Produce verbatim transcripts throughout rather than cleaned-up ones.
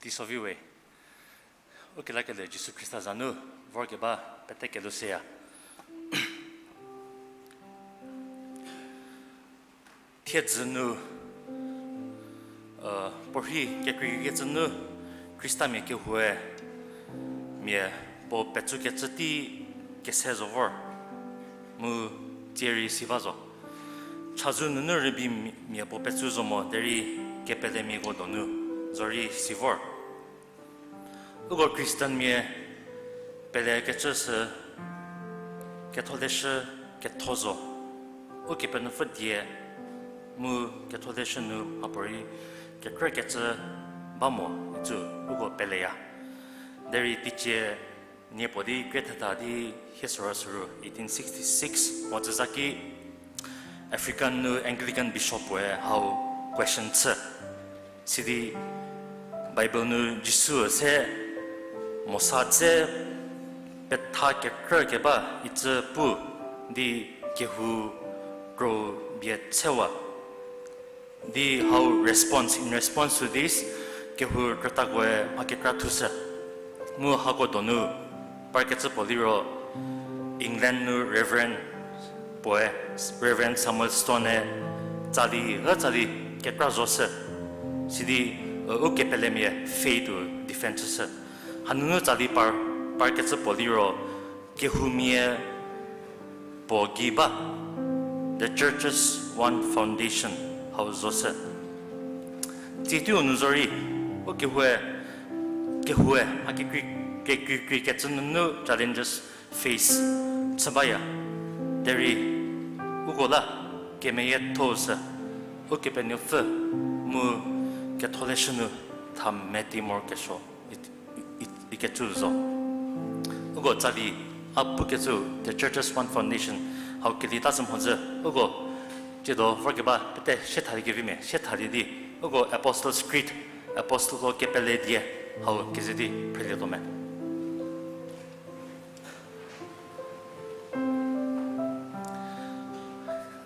Teisovi we, u kelakelie Jisu Khrista za nu vorkeba pete kelhou seya. Thiedzü nu, puorhi kekreikecü nu, Khristamia kehoue mia puo petsukecü tei kese zo vor, mu tsie rei si ba zo. Chazou nunu rübei mia puo petsu zo mo derei kepelemiako donu zorei si vor. Uko Christianmia pelekecü sü ketholeshü ketho zo. Ukepenuopfü die mu ketholeshü nu mhapuorei kekrükecü ba mo icü uko peleya. Derei teicie nie puo di krie thetha di hie soro suru eighteen sixty-six mhodzü za ki African nu Anglican bishop puoe hau question chü. Sidi Bible nu Jisu se Mosa dze petha kekrükeba icü pu di kehou kro bie chewa. Di hau response, in response to this, kehou krütakoe mha kekra thushü. Mu hako donu parkecü puo liro England nu Reverend puoe, Reverend Samuel Stone-e tsali, hü tsali kekra zoshü. Sidi, u kepelemia faith-u defend chüshü. Hanunu tsali par, parkecü puo liro kehoumia puo gei ba, The Church's One Foundation hau zoshü. Tsietuo nu zorei, u kehoue, kehoue mha kekrei, kekreikrei kecü nunu challenges face chü baya. Derei, uko la kemeyietho sü, Ukepenuopfü mu ketholeshü nu tha meti morokesuo ikecü zo. Uko tsali a pukecü The Church's One Foundation hau keli ta sü mhodzü, uko tsiedo vorkeba pete sie thaliekevi mia sie thalie di, uko Apostles' Creed, apostleko kepele die hau keze di phrelietuo me.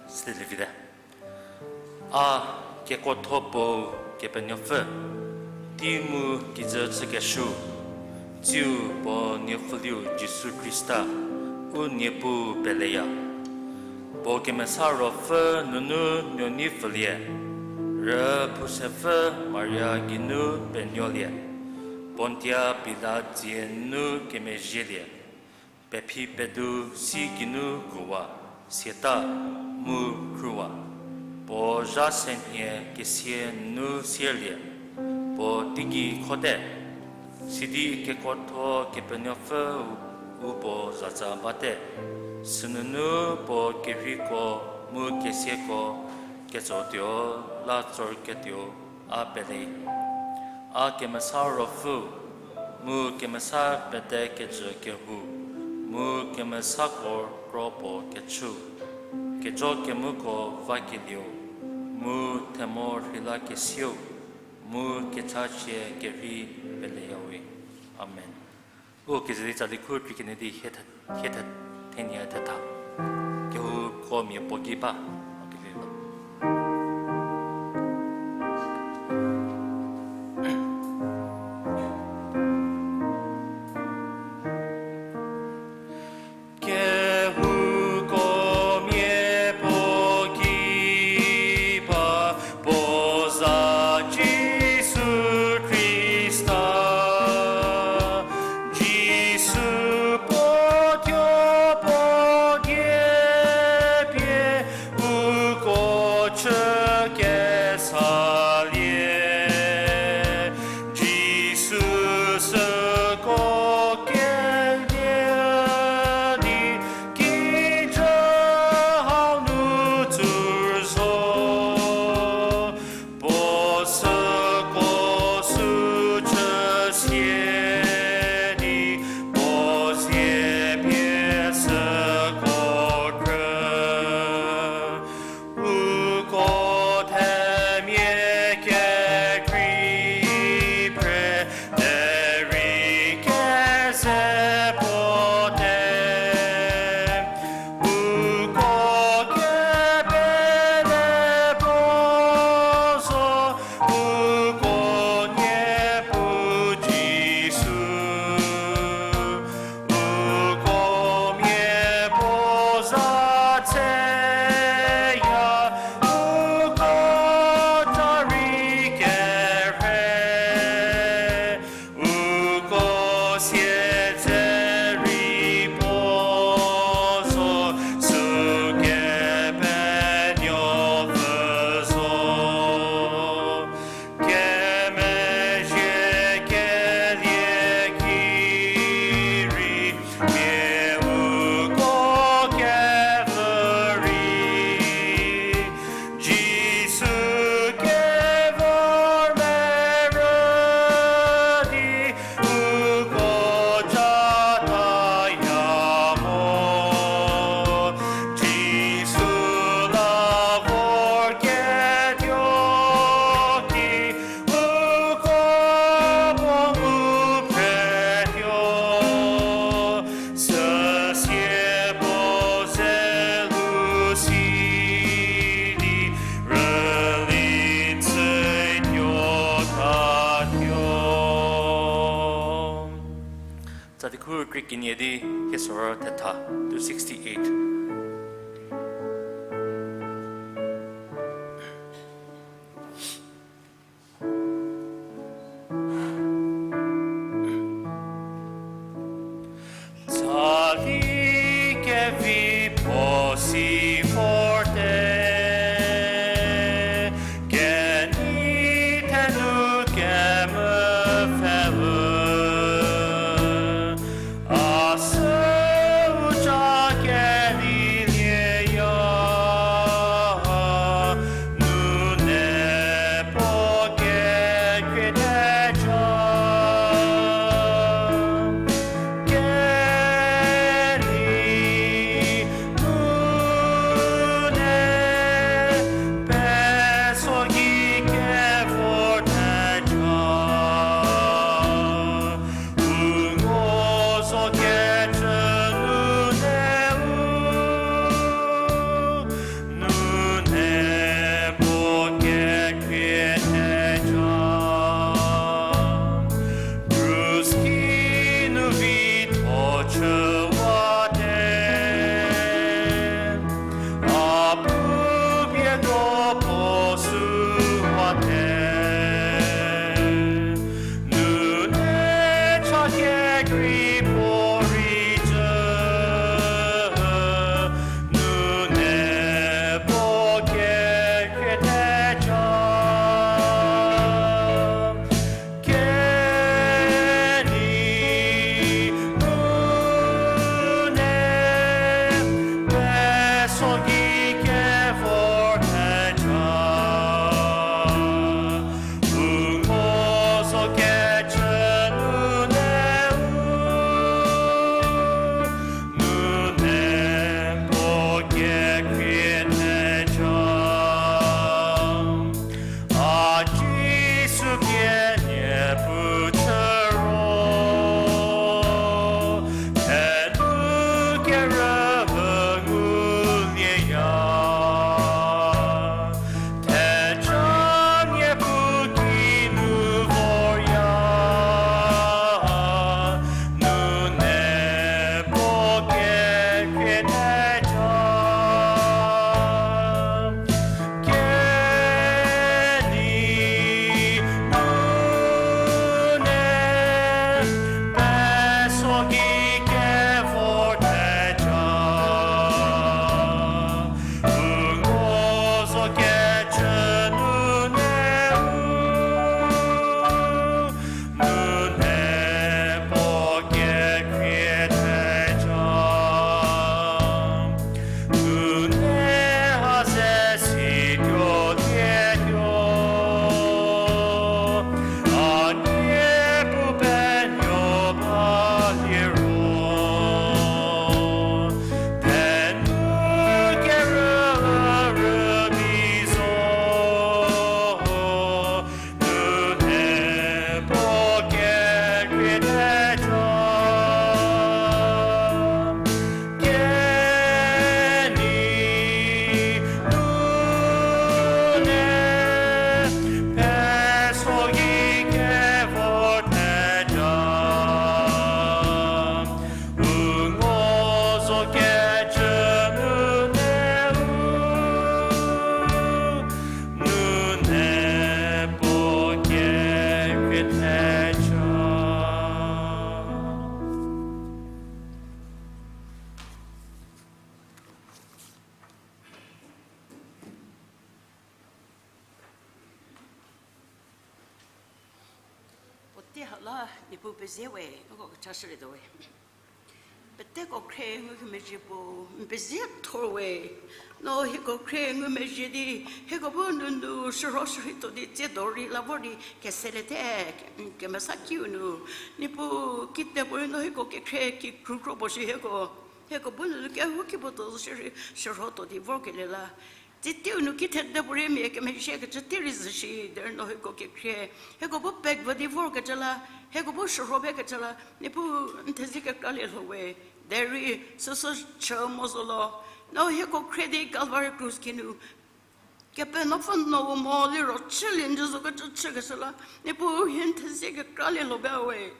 Sülivite. A kekuotho Puo Kepenuopfü, tei mu kijü chükeshüu, tsiu puo nuopfüliu Jisu Khrista, u Niepuu peleya. Puo kemesa ruopfü nunu nuoneipfülie, rüphousepfü Maria geinu penuolie, Pontia Pilat dzie nunu kemezhielie, pephi pedu si geinu kuowa, siata mu khrüwa, puo zha senhie kesia nunu sierlie, puo teigei khote, sidi kekuotho Kepenuopfü u puo zatsa bate, sünunu puo kerheiko mu kesiako ketsotuo la tsorketuo a pele. A kemesa ruopfü, mu kemesa pete kejü kehou, mu kemesako kro puo kechüu, kejo kemuko vakelieu, mu themo rheilakesieu, mu kechachie kerhei peleyawe. Amen. U keze di tsali khu krie kenie di hie the-, hie the-, thenie thetha. Kehouko mia puo gei ba. Kehouko mia puo gei ba, puo za Jisu Khrista. Jisu puo tuo puo die pie, u Tsatikhu rükrie kenie di hie sorü thetha, two sixty-eight. Tsali kevi puo si vorte, kenei thenu kemepfheu, a süu ca kelilieya, nune puo kekhrie theja. Kenei nune peso gei kevor theja. U ngo zo kecü nune u, nune puo kekhrie theja. Krus ki nu vitho chüwate, a pu pie do puo süwate. Nune cha kekrei puo rei jü, nune puo kekhrie theja. Kenei nune peso gei kevor theja. U ngo zo kecü nune u, nune puo kekhrie theja. A Jisu pie niepu chü ro, thenu kerüü ngulieya. Theja niepu ki nu vorya, nune puo kekhrie theja. Kenei nune peso gei kevor theja. U ngo zo kecü nune u, nune puo kekhrie theja. Nune ha ze situo lietuo, a niepu penuo ba liro, thenu kerüü rübei zo, nune puo kekhrie theja. Kenei nune peso gei kevor theja. U ngo zo kecü nune u, nune puo kekhrie theja. Puotei ha la Niepuu pezie we, uko kechashülietuo we. Peteko khrie ngukemezhie puo, n pezie thor we. No hieko khrie ngumezhie di, hieko bu nunu shürho shürhituo di tsiedo rei la vor di keseliete, kemesa kiu nu. Niepuu, kitiepuorei no hieko kekhrie kikru kro puo shi hieko, hieko bu nunu kehouki puo tuo zo shierei shürhotuo di vorkelie la. Tsie teiu nu kithede puorei mia kemezhiekecü tei rei zhü shi, derei no hieko kekhrie, hieko bu pekvü di vorkecü la, hieko bu shürho bakecü la, Niepuu n thezie kekralie lho we, derei süsü chü mo zo lo, no hieko khrie di Calvary Krus ki nu, Kepenuopfü no u mo liro chülie njü zo kecü chükeshü la, Niepuu hie n thezie kekralie lho ba we.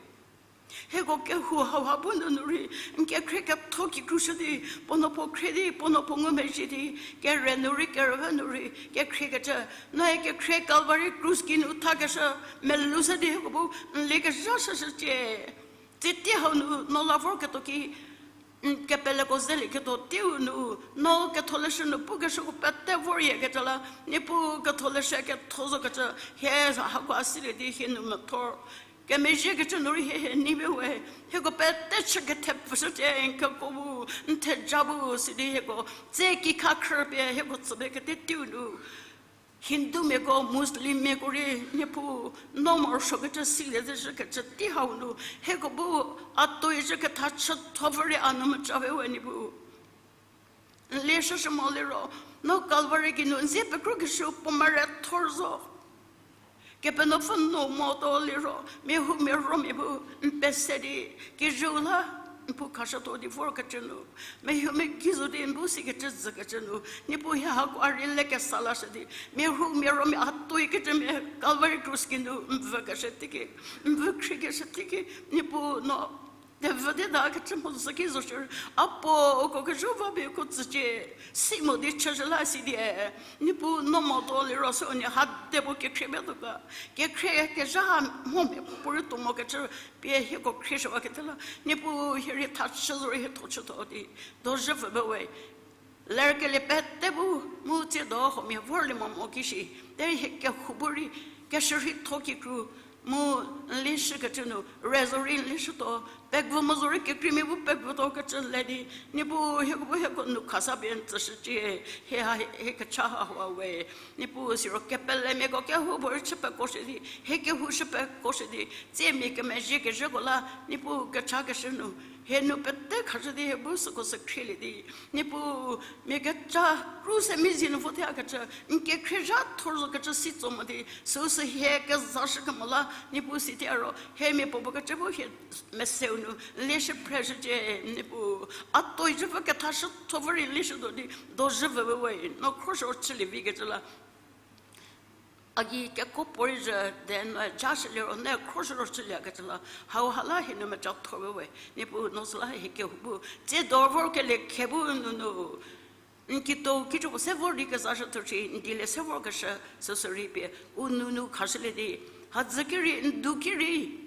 Hieko kehou hauha bu nunu rei, n kekhrie ketho kikru shü di, puo nuo puo khrie di, puo nuo puo ngumezhie di, kere nu rei, kerüve nu rei, kekhriekecü, noe kekhrie Calvary krus kinu thakeshü, melou shü di hieko bu, n liekezha shüshücie. Tsie tei hau nu, no la vorketuo ki, n kepeleko zelieketuo teiu nu, no ketholeshü nu pukeshüko pete voryiekecü la, Niepuu ketholeshü ketho zokecü, hie hako a silie di hie nu methor. Kemezhiekecü nu rei hie hie nei be we, hieko pete chü kethepfüshücie, n keko bu, n theja bu, sidi hieko, tsie kikha khrü pie hieko tsüpie kete teiu nu. Hindumiako, Muslimmiako rei, Niepuu, no morosuokecü silie zeshükecü tei hau nu, hieko bu, a toi zhü ketha chüthopfü rei a nou meca be we Niepuu. N lieshüshü mo liro, no Calvary kinu n zie pekrokeshü puo mare thor zo. Kepenuopfü nu motuo liro, mia huomia romia bu n pese di, kijüu la, n pu khashütuo di vorkecü nu, mia huomia gei zo di n bu sikecü zükecü nu, Niepuu hie hako a rei lekesa lashü di, mia huomia romia a toi kecümia Calvary krus kinu n vükeshü teiki, n vü khriekeshü teiki, Niepuu no, tevü di da kecü mhodzü ki zo shierei, a puo uko kezhü va pie uko tsücie, si mo di chüzhü la si die, Niepuu no motuo liro süu nie ha de puo kekhrie ba tuo ga, kekhrie kezha ha mho mia puorei tuo mokecü pie hieko khrieshüwakete la, Niepuu hie rei thachü zorei hie tho chütuo di, dozhü pfü ba we. Lerkelie pete bu mu tsiedo huomia vorlie mo mo ki shi, derei hie kehou bu rei, keshürhei tho kikru, mu n lieshükecü nu, re zorei n lieshütuo, pegu mo zorei kekreimia bu pegutuo kecü le di, Niepuu hieko bu hieko nu khasa pie n tsüshücie, hie ha hie kecha ha hua we. Niepuu siro kepelemiako kehoupuorei chü pekuoshü di, hie kehou shü pekuoshü di, tsiemia kemezhie kezhüko la, Niepuu kechakeshü nu, hie nu pete khashü di hie bu süko sü khrielie di, Niepuu mia kecha kru se mi zie nu vote hakecü, n kekhrie zha thor zokecü si tso mo di, süu sü hie kezashü kemo la, Niepuu sidi a ro, hie mia puo puo kecü bu hie meseu nu, n lieshü phreshücie, Niepuu, a toi zhüpfü kethashüthopfü rei n lieshütuo di, dozhü pfü ba we, no khroshü chülie vikecü la. A gei kekuo puorei zhü de noe jashü liro noe khroshü ro chüliekecü la, hau ha la hie nu meca thor we we, Niepuu no süla hie kehou bu, tsiedo vorkelie khe bu nunu, n kituou kituo puo se vor di kezashütuo shi, n dilie se vorkeshü süsü rei pie, u nunu khashülie di, hadzü ki rei, n du ki rei,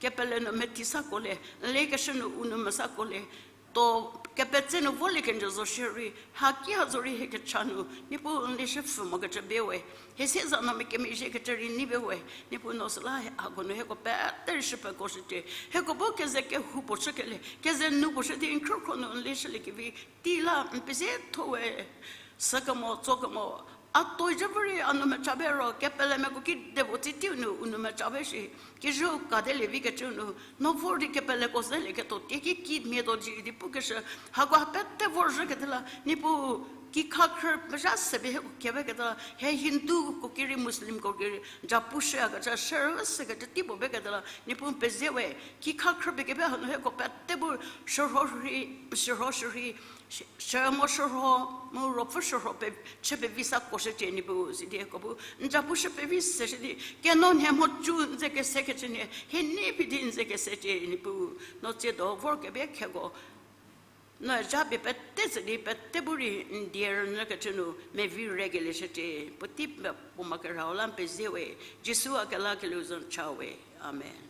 kepele nu meti sakuolie, n liekeshü nu u nu mesakuolie, tuo kepetse nu volie kenjü zo shierei, haki ha zorei hie kecha nu, Niepuu n lieshü pfhü mokecü bie we, hie sieza no mia kemezhiekecü rei nei be we, Niepuu no süla hako nu hieko pete rei shü pekuoshücie, hieko bu keze kehou puo chükelie, keze nu puo shü di n khrükhro nu n lieshüliekevi, tei la n pezie tho we, sükemo, tsokemo, a toi zhüpfü rei a nou meca be ro, kepelemiako ki de puo tsi teiu nu u nou meca be shi, kijüu kadelie vikecü nu, no vor di kepeleko zelieketuo, tieki ki mia tuo ji di pukeshü, hako ha pete vorzhükete la, Niepuu, kikha khrü mezha se pie hieko kebeketa la, hie Hinduko ki rei, Muslimko ki rei, japu shüyakecü, shürü sekecü tei puo beketa la, Niepuu n pezie we, kikha khrü pie kebe hanu hieko pete bu shürho shürhi, shürho shürhi, shü-, shü mo shürho, mu ruopfü shürho pe, chü pevi sa kuoshücie Niepuu, sidi hieko bu n japu shü pevi seshü di, keno nhie mhocu n ze kesekecü nhie, hie nei phi di n ze kesecie Niepuu, no tsiedo vor kebie kheko, no japie pete tsü di pete bu rei n die rünyükecü nu mevi rekelie shücie, puotei puo ma kerhau la n pezie we, Jisu a kelakelieu zo n cha we. Amen.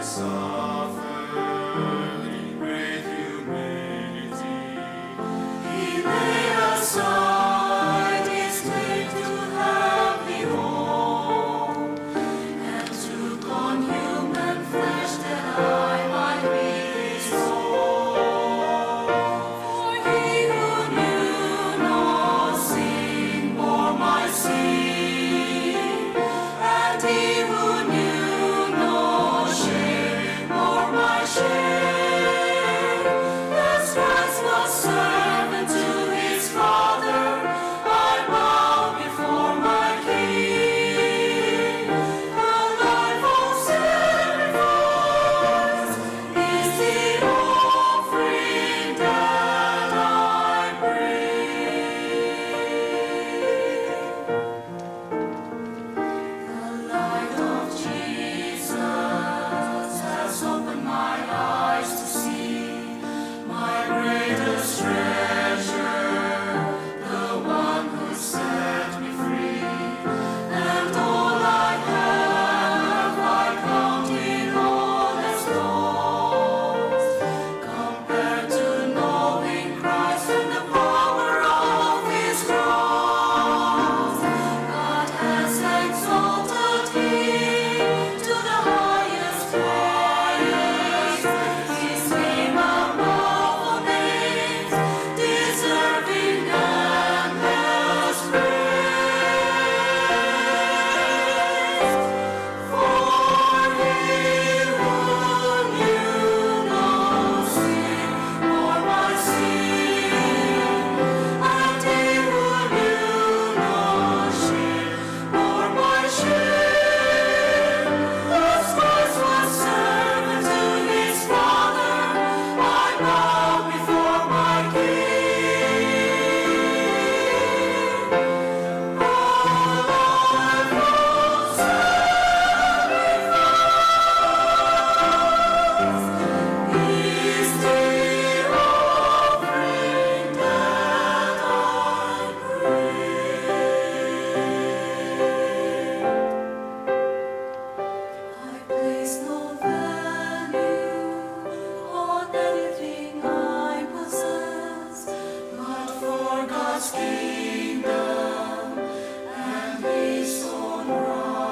Suffered in great humility, he laid aside his claim to heavenly home, and took on human flesh that I might be his own. For he who knew no sin bore my sin, and he who knew no shame bore my shame. As Christ was servant to his Father, I bow before my King. A life of sacrifice is the offering that I bring. The light of Jesus has opened my eyes to see my greatest treasure, the one who set me free. And all I have, I count it all as loss, compared to knowing Christ and the power of his cross. God has exalted him to the highest place, his name above all names, deserving endless praise. For he who knew no sin bore my sin, and he who knew no shame bore my shame. As Christ was servant to his Father, I bow before my King. I place no value on anything I possess, but for God's kingdom and his own righteousness.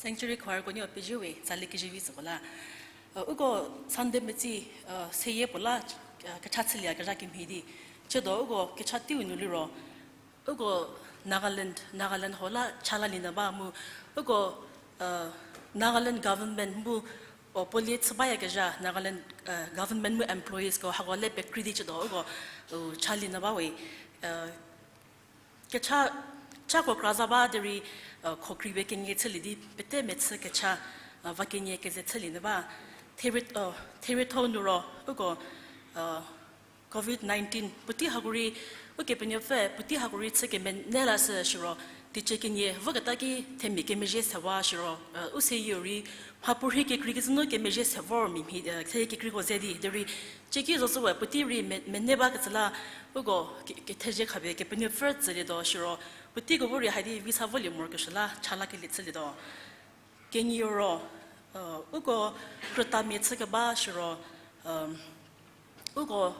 Sanctuary choir ko nuo pezie we, tsali kezivi süko la. Uko Sunday metsi, seyie puo la, kecha chülieyakezha kemhie di. Chüdo uko kecha teiu nu liro. Uko Nagaland, Nagaland ho la cha lalie nyü ba mu. Uko, Nagaland government mu, puo lie chü bayakezha, Nagaland, government mu employees ko hako le pekrei di chüdo uko, cha lalie nyü ba we. Kecha, chako kra za ba derei, khokrei pie kenie chülie di pete mechü kecha, va kenie keze chülie nyü ba. Therie, therietho nu ro, uko, covid nineteen, puotei hako rei, Ukepenuopfü, puotei hako rei chü kemenei la sü shiro, teicie kenie voketa ki themia kemezhie sewa shiro, u seyieu rei, mhapuorei kekreikecü nu kemezhie se vor mia mhie, themia kekreiko ze di, derei, cieki zo zhü we puotei rei me-, menei bakecü la, uko ke-, kethezie khapie Kepenuopfü tsülietuo shiro, puoteiko bu rei hadi visa volie morokesuo la, cha lakelie chülietuo. Kenieu ro, uko krütamia chü keba shiro, uko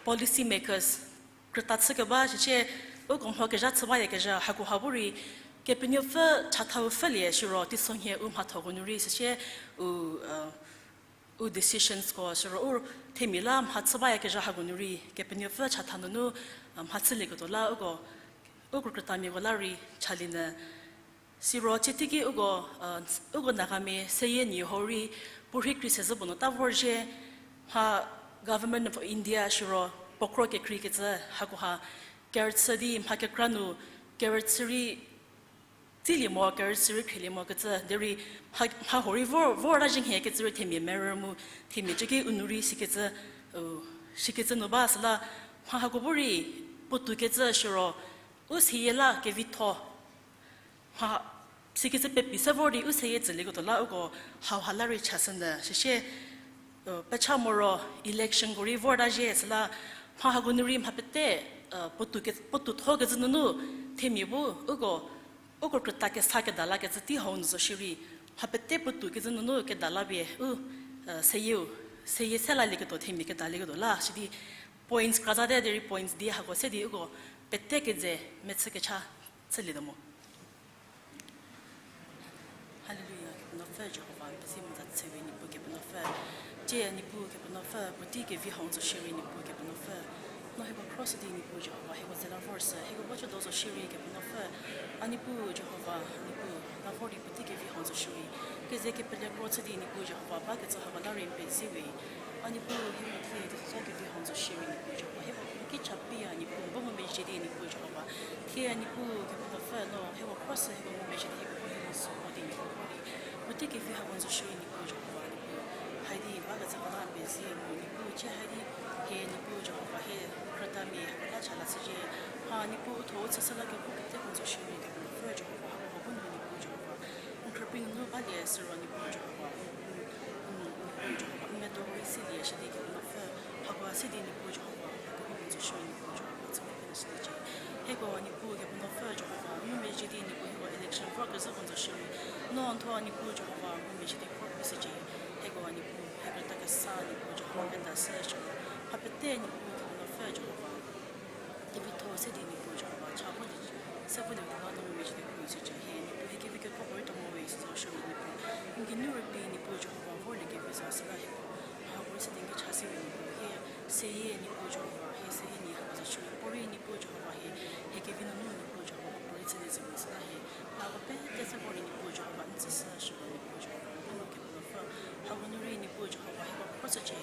policy makers, krüta chü keba shicie, uko mho kezha chü bayakezha, hakoha bu rei, Kepenuopfü chathau pfhülie shiro, teisonhie u mhathoko nu rei, süsie, u, u decisionsko siro u themia la mhachü bayakezha hako nu rei Kepenuopfü chatha nunu, mhachülieketuo la uko, uko krütamiako la rei chalie nyü. Siro chie teiki uko, uko Nagamia seyie nie hau rei puorhei kri sezhü puo nu ta vorzhie, mha Government of India siro puo kro kekreikecü hakoha kerüchü di mha kekra nu kerüchü rei tsilie mo, kerüchü rei khrielie mokecü derei mha, mha huo rei vor, vorta zhie nhie kecü rei themia merü mu themia cüki u nu rei sikecü, u, sikecü nu ba süla mha hako bu rei puotou kecü siro u seyie la kevitho mha sikecü pepi se vor di u seyie tsülieketuo la uko hauha la rei chashünyü. Süsie, pecha moro electionko rei vorta zhie süla mha hako nu rei mha pete, puotou ke, puotou thokecü nunu themia bu uko, uko krüta kesa keda lakecü tei hau nu zo shierei mha pete puotou kecü nunu keda la pie u, seyieu, seyie se lalieketuo themia kedalieketuo la sidi points kra zate derei points di hako se di uko pete keze mechü kecha chülietuo mo. Hallelujah, Kepenuopfü Jihova, n pezie mu za chüwe Niepuu Kepenuopfü. Tsie Niepuu Kepenuopfü, puotei kevi hau n zo shierei Niepuu Kepenuopfü. No hieko khro shü di Niepuu Jihova, hieko ze la vor shü, hieko bu chüdo zo shierei Kepenuopfü. A Niepuu Jihova, Niepuu, la vor di puotei kevi hau n zo shierei. Keze kepele kro chü di Niepuu Jihova, bakecü hako la rei n pezie we. A Niepuu, hieko thie keza kevi hau n zo shierei Niepuu Jihova, hieko ki cha pie a Niepuu, n bu ngumezhie di Niepuu Jihova. Thie Niepuu Kepenuopfü no hieko khro shü hieko ngumezhie di hieko bu hieko sü mo di Niepuu vor di puotei kevi hako n zo shierei Niepuu Jihova, Niepuu. Haidi bakecü hako la n pezie mu Niepuu, tsie haidi hie Niepuu Jihova hie krütamia hako la cha la chücie. Mha Niepuu u thuo u chüshü la kepu pete hau n zo shierei Kepenuopfü Jihova, hako bu nu Niepuu Jihova n khrüpie nunu balie siro Niepuu Jihova, Niepuu Jihova n medo rei silie shidi Kepenuopfü, hako se di Niepuu Jihova hako bu n zo shierei Niepuu Jihova tsüko pie n shüliecie. Hieko Niepuu Kepenuopfü Jihova ngumezhie di Niepuu hieko election vor kezhüko n zo shierei no n thuo Niepuu Jihova ngumezhie di vor pie shücie. Hieko Niepuu hie krüta kesa Niepuu Jihova keda sü shiro mha pete Niepuu Kepenuopfü Jihova kevitho se di Niepuu Jihova cha vo di se vo di hako la no ngumezhie di vor shücie. Hie Niepuu hie kevi kekuo puorei tuo mo we süzo shiro Niepuu n geinu rübei Niepuu Jihova vorlie kevi zo süla hieko hako rei se di n kecha se we Niepuu hie seyie Niepuu Jihova hie seyie nie hako zo shiro puorei Niepuu Jihova hie, hie kevi nunu Niepuu Jihova puorei chülie zo we süla hie hako pete se vor di Niepuu Jihova n tsüshü shiro Niepuu Jihova n bu nu Kepenuopfü hako nu rei Niepuu Jihova hieko khro shücie.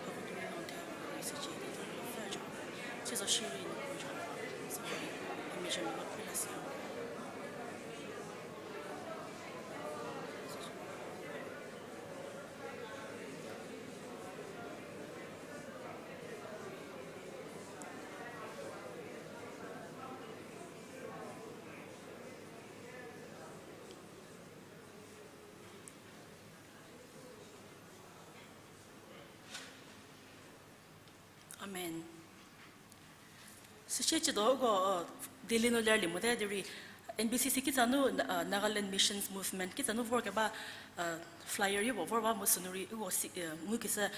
Hako nu rei no n the hako rei shücie di Kepenuopfü Jihova sizo shierei Niepuu Jihova se vor di hie mezhie melo phi la si hako Amen. Süsie chüdo uko, Delhi nu lerlie mote derei N B C C kitsa nu, Nagaland Missions Movement kitsa nu vorkeba, flyer yopuo vor ba mu sünu rei uko ngukeshü,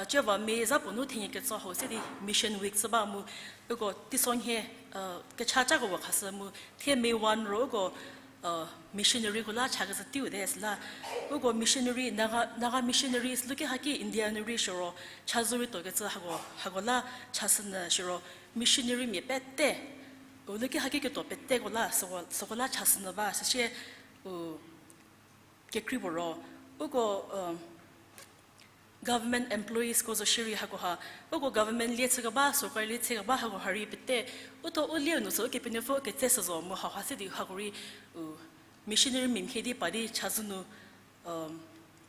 ciewa May za puo nu thenie ketso hau se di Mission Week chü ba mu uko teisonhie kecha cako puo khashü mu thie May one ro uko missionaryko la chakecü teiu te süla uko missionary Naga, Naga missionaries luki haki India nu rei shiro chazou rei tuokecü hako, hako la chashünyü shiro missionarymia pete u luki haki ketuo peteko la süko, süko la chashünyü ba süsie u kekrei puo ro uko government employeesko zo shierei hakoha uko government lie chükeba, sorkari lie chükeba hakoha rei pete u tho u lieu nu sü Ukepenuopfü ketse sü zo mu hauha se di hako rei u missionarymia mhie di pa di chazou nu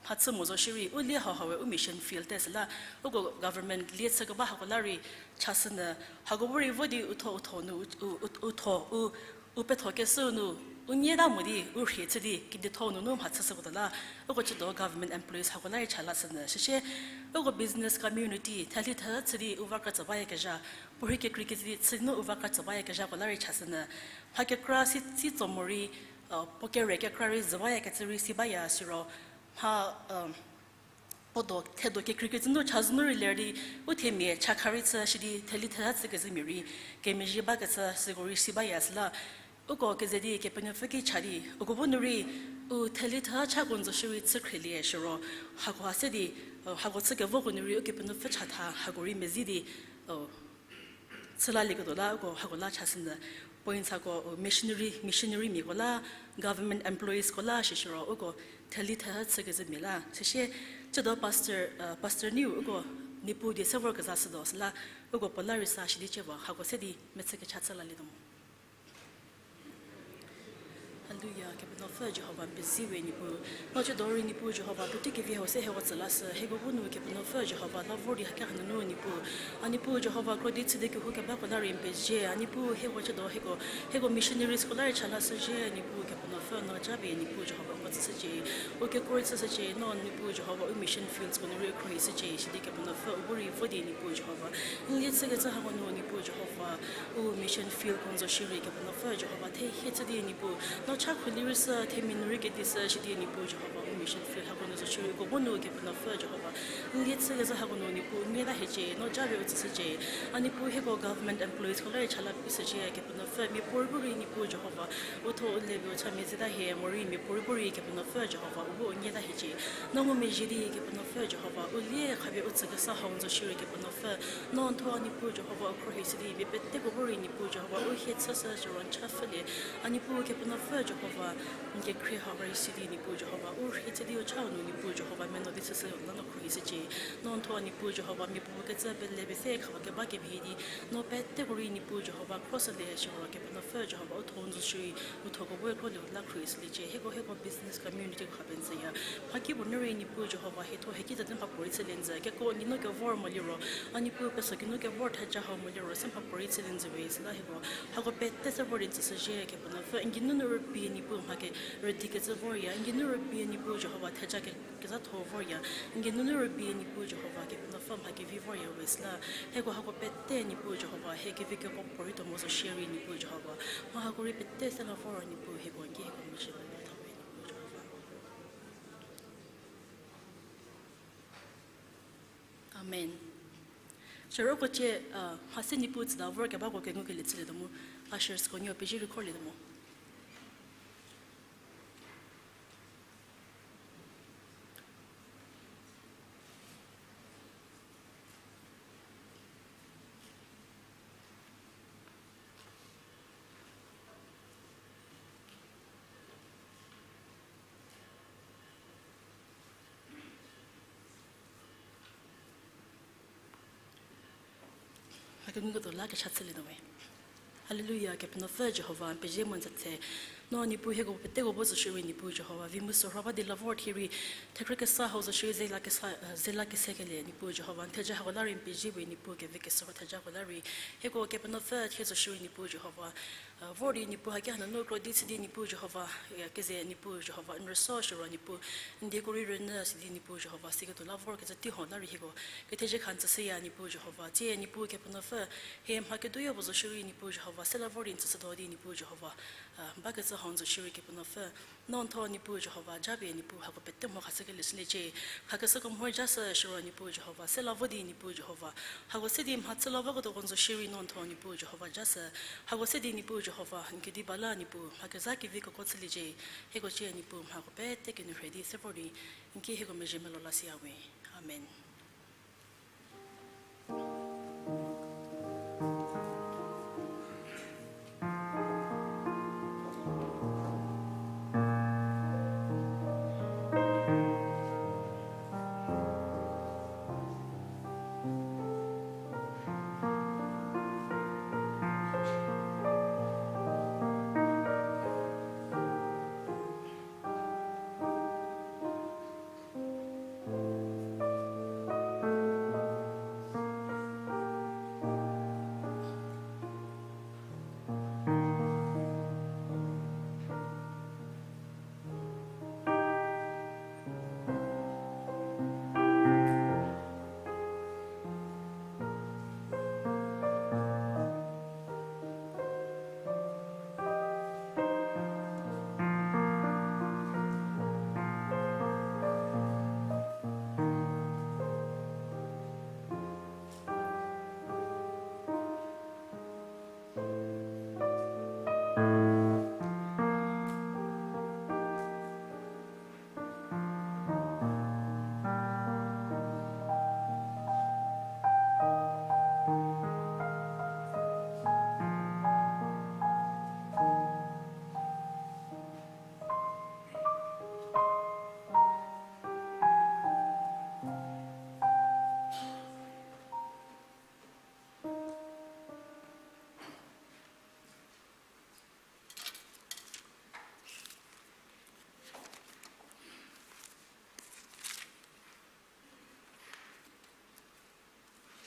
mhachü mo zo shierei u lie hauha we u mission field te süla uko government lie chükeba hako la rei chashünyü hako bu rei vo di u tho u tho nu u, u, u, u tho u u pethokeshü nu u nyie ta mo di u rhie chü di kedietho nunu mhachüshüko tuo la uko chüdo government employees hako la rei cha lashünyü shüsie uko business community theli thela chü di u va kra tsü bayakezha, puorhei kekrei kecü di chü nu u va kra tsü bayakezhako la rei chashünyü mha kekra si, si tso morei puo kere kekra rei zü bayakecü rei si baya siro mha puo do thedo kekreikecü nu chazou nu rei ler di u themia chakha rei chü shidi theli thela chükezhümia rei kemezhie bakecü süko rei si baya süla uko keze di Kepenuopfü ki cha di uko bu nu rei u theli thela chako n zo shierei chü khrielie shiro hakoha se di Hako chükevoko nu rei Ukepenuopfü chatha hako rei mezhie di, chülalieketuo la uko hako la chashünyü. Points hako, missionary, missionary miako la, government employeesko la shishiro uko theli thehü chükezhü mia la. Süsie, chüdo pastor, pastor niu uko Niepuu die se vorkezha shütuo süla, uko puo la rei sa shidi cievo hako se di mechü kecha chü lalietuo mo. Haleluya, Kepenuopfü Jihova n pezie we Niepuu. No chüdo rei Niepuu Jihova, puotei kevi hau se hieko tsü lashü, hieko bu nu Kepenuopfü Jihova la vor di haki hanunu Niepuu. A Niepuu Jihova, kro di chü di kehoukebako la rei n pezie, a Niepuu hieko chüdo hieko, hieko missionariesko la rei cha lashüzhie, Niepuu Kepenuopfü no japie Niepuu Jihova uko tsüshücie. U kekuo rei chüshücie, no Niepuu Jihova u mission fields ko nu rei khruohishücie, sidi Kepenuopfü u bu rei vo di Niepuu Jihova. N lie chükecü hako nu Niepuu Jihova, u mission field ko n zo shierei Kepenuopfü Jihova, thehie chü di Niepuu, no cha khruohi rei sü, themia nu rei kedi sü, sidi Niepuu Jihova, u mission field hako nu zo shierei uko bu nu Kepenuopfü Jihova. N lie chükecü hako nu Niepuu n mia ta hiecie, no japie u tsüshücie. A Niepuu hieko government employeesko la rei cha la pie shücie, Kepenuopfü miapuorei bu rei Niepuu Jihova, u tho u le pie u cha mia ze ta hie, morei miapuorei bu rei Kepenuopfü Jihova, u bu u mia ta hiecie. No ngumezhie di Kepenuopfü Jihova, u lie khapie u tsükesa hau n zo shierei Kepenuopfü, no n tho a Niepuu Jihova u khruohi shü di, mia peteko bu rei Niepuu Jihova, u hie chüshü siro n cha pfhülie. A Niepuu Kepenuopfü Jihova, n kekhrie hau rei shü di Niepuu Jihova, u rhie chü di u chau nu Niepuu Jihova, meno di chüshü la no khruohishücie. No n tho a Niepuu Jihova, miapuo kecü pele pie se khapie keba kemhie di, no peteko rei Niepuu Jihova, khruoshülie siro Kepenuopfü Jihova, u tho n zo shierei, u thoko bu khruolie la khruohishüliecie. Hieko, hieko business community ko ha pie n tsüya. Mhakipuo nu rei Niepuu Jihova, hie tho hie ki zati mhapuorei chülie n tsü. Keko n geinu kevor moliro, a Niepuu peso geinu kevor theja hau moliro, se mhapuorei chülie n tsü we, süla hieko hako pete se vor di n tsüshüzhie, Kepenuopfü n geinu nu rübei Niepuu mha ke rüdi kecü vorya, n geinu rübei Niepuu Jihova theja ke, kezhatho vorya, n geinu nu rübei Niepuu Jihova Kepenuopfü mha kevi vorya we süla, hieko hako pete Niepuu Jihova, hie kevi keko puorei tuo mo zo shierei Niepuu Jihova, mha hako rei pete se la vor Niepuu hieko n ki hieko mezhie pele tha we Niepuu Jihova. Amen. Siro uko cie, mha se Niepuu tsüta vor kebako kengukelie chülietuo mu, ushersko nuo pezie rei khorlietuo mo. Mha kenguketuo la kecha chülietuo we. Haleluya, Kepenuopfü Jihova, n pezie mu n tsatse. No Niepuu hieko peteko bu zo shierei Niepuu Jihova, vi mu sürha ba di la vor thie rei, thekrü kesa hau zo shierei ze la kesa, ze la kesekelie Niepuu Jihova, n theja hako la rei n pezie we Niepuu kevi kesürho thejako la rei. Hieko Kepenuopfü thie zo shierei Niepuu Jihova, vor di Niepuu haki hanunu kro di chü di Niepuu Jihova, keze Niepuu Jihova n rüso shiro Niepuu, n dieko rei rünyü sidi Niepuu Jihova, siketuo la vorkecü teiho la rei hieko kethezie kha n tsüshüya Niepuu Jihova, tsie Niepuu Kepenuopfü, hie mha kedoyo puo zo shierei Niepuu Jihova, se la vor di n tsüshütuo di Niepuu Jihova, bakecü hau n zo shierei Kepenuopfü, no n tho Niepuu Jihova, japie Niepuu hako pete mho khashükelie shüliecie, khakeshüko mho jashü shiro Niepuu Jihova, se la vo di Niepuu Jihova, hako se di mha chü la voketuoko n zo shierei no n tho Niepuu Jihova jashü, hako se di Niepuu Jihova, n kediba la Niepuu, mha kezha kevi keko chüliecie, hieko cie Niepuu mhako pete kenu rhe di se vor di, n ki hieko mezhie melou la siya we. Amen.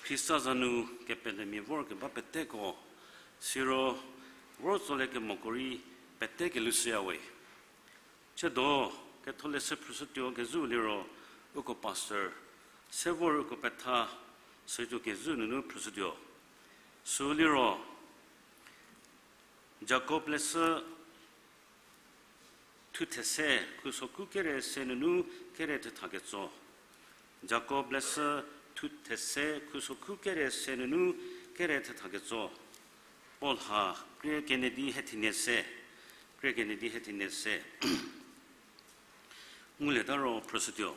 Khrista za nu kepelemia vorkeba peteko, siro vor tsoliekemoko rei pete kelushüyawe. Chiedo, ketholeshü phrüshütuo kezhü liro, uko pastor, se vor uko petha, sütuo kezhü nunu phrüshütuo. Sü liro, Jakob leshü thuthese, khusokhu kere se nunu kere thetha ketso. Jakob leshü thuthese, khusokhu kere se nunu kere thetha ketso. Paul ha krie kenie di hethenie se, krie kenie di hethenie se ngulieta ro phrüshütuo.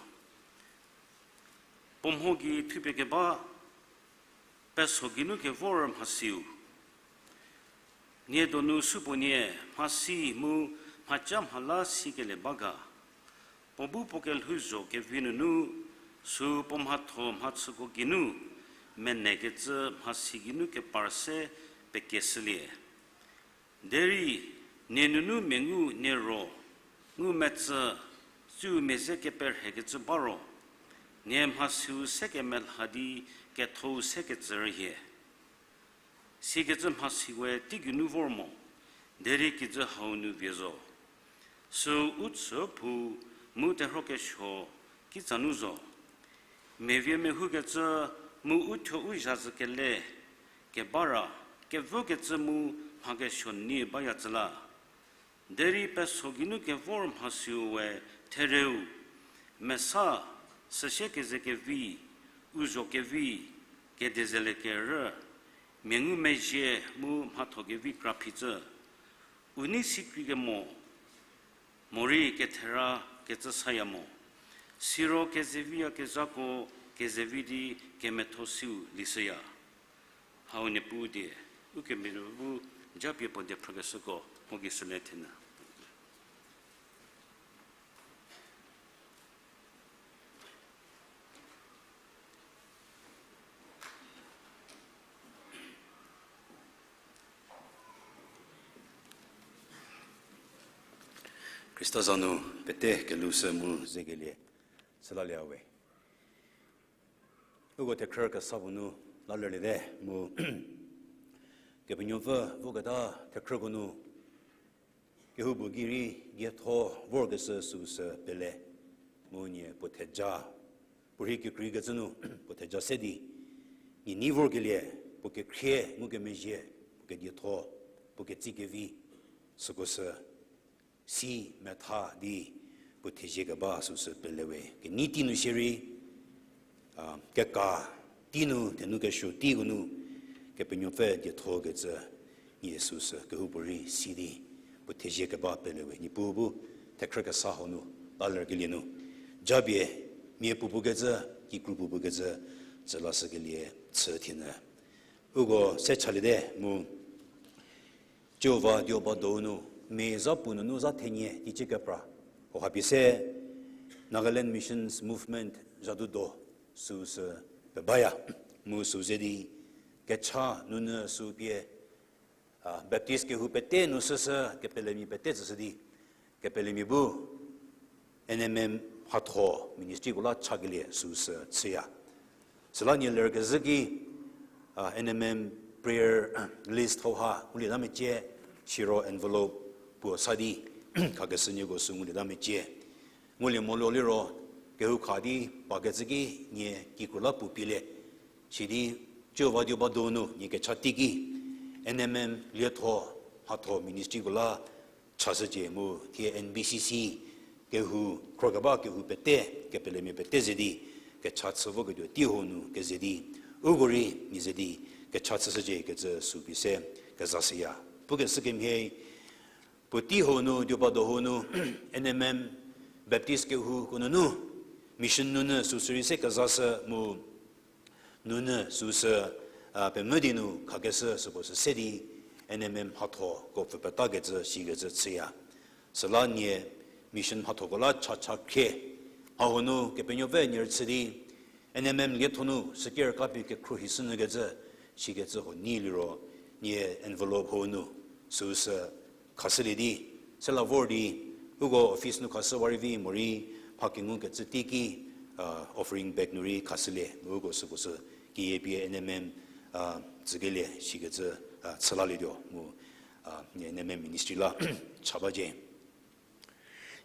Puo mho gei thupie keba, peso geinu kevor mhasiu. Nie donu supuonie mhasi mu mhaca mhala sikelie ba ga. Puo bu puo kelhouzho kevi nunu, sü puo mhatho mhachüko geinu, menekecü mhasi geinu kepar se pekeshülie. Derei, nie nunu mengu nie ro, ngumetsü, tsiu meze keperhekecü ba ro, nie mhasiu se kemelha di kethou se kecü rühie. Sikecü mhasi we teigeinu vor mo, derei kijü hau nu vie zo. Sü u chü phou mu terhuo kesuo kitsa nu zo. Mevie mehoukecü mu u thuo u zhazü kele keba ra, kevükecü mu mha kesuo nie bayacü la. Derei peso geinu kevor mhasiu we thereu, mesa, süsie kezekevi, u zho kevi, kediezelie kerü, mia ngumezhie mu mhatho kevi kraphicü, u nei sikreikemo, morei kethera kecü saya mo, siro kezeviyakezhako kezevi di kemetho siu lishüya. Hau Niepuu die, ukemenuu bu japie puo die phrükeshüko mho gei süle thenyü. Khrista za nu pete kelushü mu zekelie sülalieyawe. Uko thekhrü kesa puo nu lalerliete mu Kepenuopfü voketa thekhrüko nu kehoupuo gei rei dietho vorkeshü süsü pele, mu nie puo theja, puorei kekreikecü nu puo theja se di, nie nei vorkelie, puo kekhrie ngukemezhie, puo kedietho, puo ketsikevi, süko sü si metha di puo thezie keba süsü pelewe. Kenei tei nu shierei, a, keka tei nu, thenu kesuo teiko nu, Kepenuopfü dietho kecü, nie süsü kehoupuorei si di puo thezie keba pelewe. Niepuu bu thekhrü kesa hau nu lalerkelie nu, japie mia puopuo kecü, kikru puopuo kecü, tsü lashükelie chü thenyü. Uko se chaliete mu Jihova dioba donu, mia za puo nunu za thenie teicie kepra, hauha pie se Nagaland Missions Movement zhadu do süsü pebaya. Mu sü ze di kecha nunyü sü pie, a, Baptist kehou pete nu süsü kepelemia pete tsüshü di, kepelemia bu N M M mhatho ministryko la chakelie süsü chüya. Süla nie lerkezhü ki, a, N M M prayer list hauha ngulieta mecie, siro envelope puo sa di khakeshü nieko sü ngulieta mecie. Ngulie molo liro, kehou kha di pakecü ki nie kikru la puo pielie. Sidi Jihova dioba donu nie kecha teiki N M M lietho mhatho ministryko la chashücie mu thie N B C C kehou, khrokeba kehou pete, kepelemia pete ze di kecha chü voketuo tei hau nu keze di, uko rei nie ze di kecha chüshücie kecü sü pie se kezashüya. Pukeshü kemhie, puotei hau nu, dioba do hau nu, N M M Baptist kehouko nunu, mission nunyü süsü rei se kezashü mu, nunyü süsü, a, pemvü di nu khakeshü süko sü se di N M M mhathoko pfü petakecü sikecü chüya. Süla nie mission mhathoko la chacha khrie. Hau nu Kepenuopfü nie rüchü di N M M lietho nu süker kapie kekhruohishünyükecü sikecü huo nei liro, nie envelope hau nu süsü khashülie di, sela vor di, uko office nu khashüwa rei vi morei, mha kengukecü teiki, a, offering bag nu rei khashülie, mu uko süko sü N M M, a, tsükelie shikecü, a, chülalietuo mu, a, N M M ministry la cha bacie.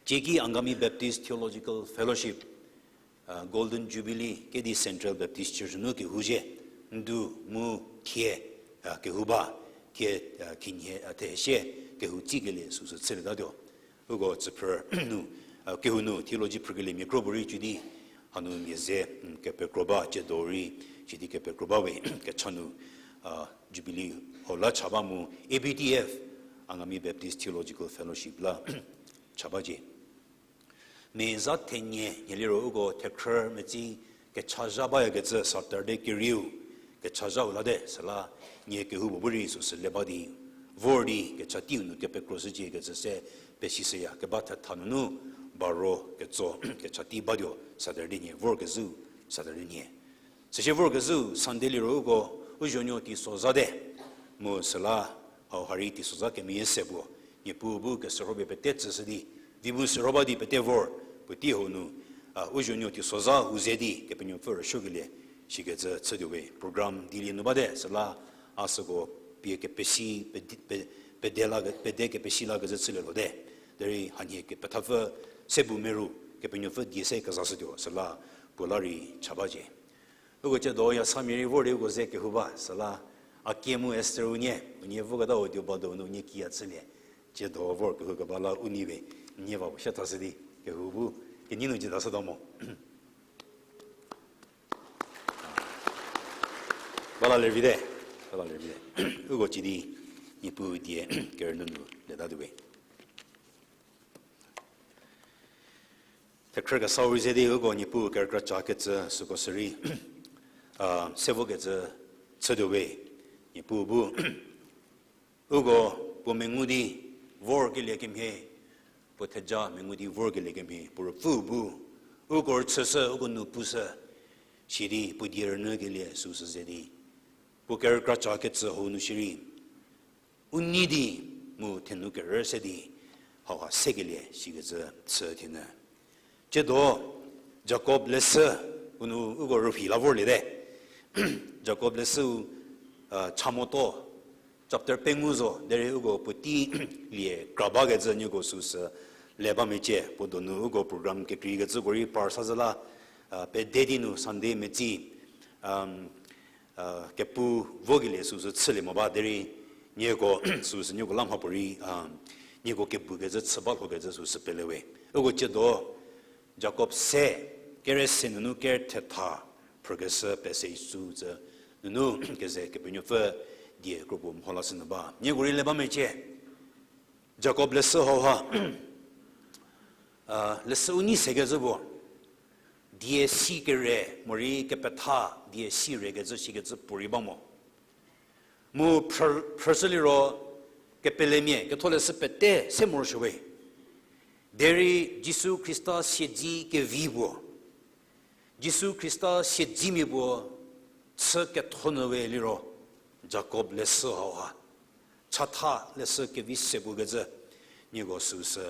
Tieki Angami Baptist Theological Fellowship, a, Golden Jubilee kedi Central Baptist Church nu kehou zhie, ndu mu thie, a, kehou ba, thie, a, khinhie, a, thehsie, kehou tsikelie süsü chülietatuo. Uko tsüphrü nu, a, kehou nu theology phrükeliemia kro puorei cü di, hanu mia ze, mm, kepekro ba, tsiedo rei, sidi kepekro ba we, kecha nu, a, Jubilee hau la cha ba mu, A B T F, Angami Baptist Theological Fellowship la cha bacie. Meza thenie, nie liro uko thekhrü metsi kechazha bayakecü Saturday kerieu, kechazha u late, süla nie kehoupuo bu rei süsü le ba di, vor di kecha teiu nu kepekro shüciekecü se pesishüya keba thetha nunu baro ketso kecha tei batuo Saturday nie vorkezhü, Saturday nie. Süsie vorkezhü Sunday liro uko u zuonuo teisozha te. Mu süla hau ha rei teisozha kemeyie se puo, Niepuu bu kesürho pie pete tsüshü di, vi bu sürho ba di pete vor, puotei hau nu, a, u zuonuo teisozha u ze di Kepenuopfü rüsuokelie shikecü chütuo we. Program dilie nu bate, süla a süko pie kepesi, pedi-, pe-, pede la ke-, pede kepesi lakecü chülie lote. Derei hanhie kepethapfü se bu meru, Kepenuopfü die se kezashütuo, süla puo la rei cha bacie. Uko tsiedo yasamia rei vor di uko ze kehou ba, süla a kie mu Esther unie, unie voketa u tuo ba donu unie kiya chülie. Tsiedo vor kehou keba la u nei we, nie va puo sie thashü di, kehou bu, kenei nu jütashütuo mo. Bala lervite, bala lervite. Uko ci di, Niepuu die kerünyü nu letatuo we. Thekhrü kesau rei ze di uko Niepuu kerükra cha kecü süko sürei, a, sevokecü chütuo we, Niepuu bu. Uko puo mengu di vorkelie kemhie, puo theja mengu di vorkelie kemhie, puo Ruopfü bu. Uko rüchüshü, uko nou pushü, sidi puo die rünyükelie süsü ze di. Puo kerükra cha kecü hau nu shierei. U nei di mu thenu kerü se di, hauha sekelie shikecü chü thienyü. Tsiedo, Jakob leshü, u nu uko rüphi la vorliete. Jakob leshü, a, cha motuo, chapter pengou zo, derei uko puotei lie kra bakecü nieko süsü le ba mecie, puo donu uko program kekreikecüko rei par sa zhü la, a, pede di nu Sunday metsi, um, a, kepu vokelie süsü chülie mo ba derei, nieko süsü nieko la mhapuorei, a, nieko kebukecü chü ba lhokecü süsü pele we. Uko tsiedo, Jakob se, kere se nunu kere thetha, phrükeshü passage süu tsü, nunu keze Kepenuopfü die kropuo mho lashünyü ba. Nieko rei le ba mecie. Jakob leshü hauha, a, leshü u nei sekecü puo, die si kere, morei kepetha, die si rekecü shikecü puorei ba mo. Mu phrü-, phrüshü liro kepelemia, ketholeshü pete se morosuo we. Derei Jisu Khrista siedzi kevi puo, Jisu Khrista siedzimia puo chü kethonyü we liro, Jakob leshü hauha. Chatha leshü kevi se puo kecü, nieko süsü,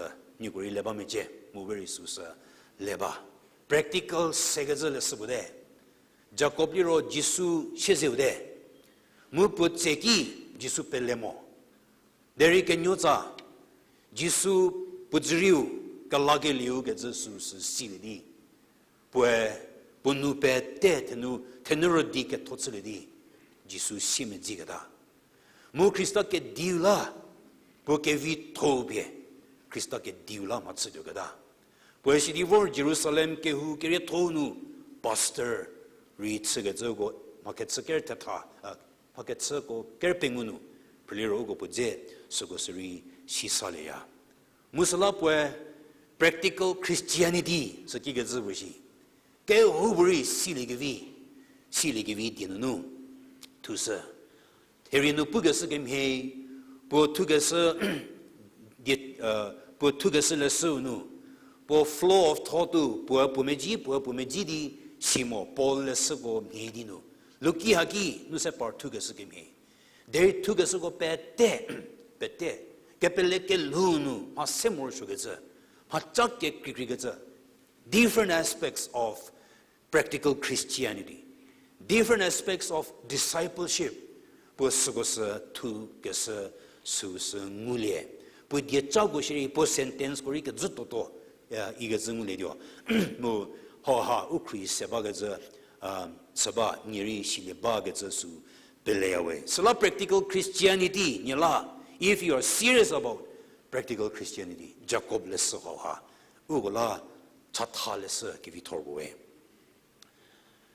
nieko rei le ba mecie, mu we rei süsü le ba. Practical sekecü leshü puo te. Jakob liro Jisu siezeu te. Mu puo tseki Jisu pele mo. Derei kenuotsa, Jisu puo dzürieu, kelakelieu kecü süsü silie di. Puoe, puo nou pete thenu, thenu rüdi ketho chülie di, Jisu siemedziketa. Mu Khrista kediu la, puo kevitho-u pie, Khrista kediu la mhachütuoketa. Puoe sidi vor Jerusalem kehou kerietho-u nu, pastor rei chükecüko, mhakechü ker thetha, a, mhakechüko ker pengou nu, phrüliro uko puo dze, süko sürei sisalieya. Mu süla puoe practical Christianity sü kikecü puo shi. Kehoupuorei siliekevi, siliekevi die nunu thushü. Therie nu pukeshü kemhie, puo thukeshü die, puo thukeshü leshüu nu, puo flow of thought-u, puoe puo medzi, puoe puo medzi di si mo, Paul leshüko mhie di nu. Luki haki nu se par thukeshü kemhie. Derei thukeshüko pete, pete, kepele kelhou nu mha se morosuokecü, mhaca kekreikreikecü, different aspects of practical Christianity. Different aspects of discipleship. Puo süko sü thukeshü süu sü ngulie. Puo diecako shierei, puo sentenceko rei kezhü toto, ikecü ngulietuo. Mu hauha u khrie se bakecü, chü ba, nie rei silie bakecü sü peleya we. Süla practical Christianity, nie la, if you are serious about practical Christianity, Jakob leshü hauha, uko la chatha leshü kevithor puo we.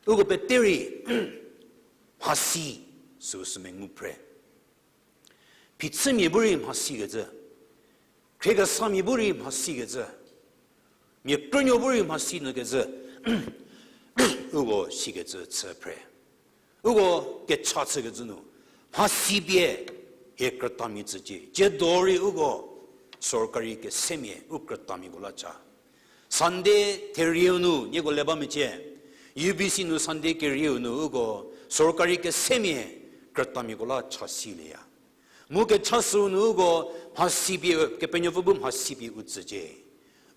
Uko pete rei mhasi süu sü mengu phre. Phichümia bu rei mhasikecü, khriekesamia bu rei mhasikecü, mia krünuo bu rei mhasi nyükecü, uko sikecü chü phre. Uko kecha chükecü nu, mhasi pie hie krütamia tsücie. Tsiedo rei uko sorkari kesemia u krütamiako la cha. Sunday therieu nu nieko le ba mecie. U B C nu Sunday kerieu nu uko sorkari kesemia krütamiako la cha silieya. Mu kecha süu nu uko mhasi pie, Kepenuopfü bu mhasi pie u tsücie.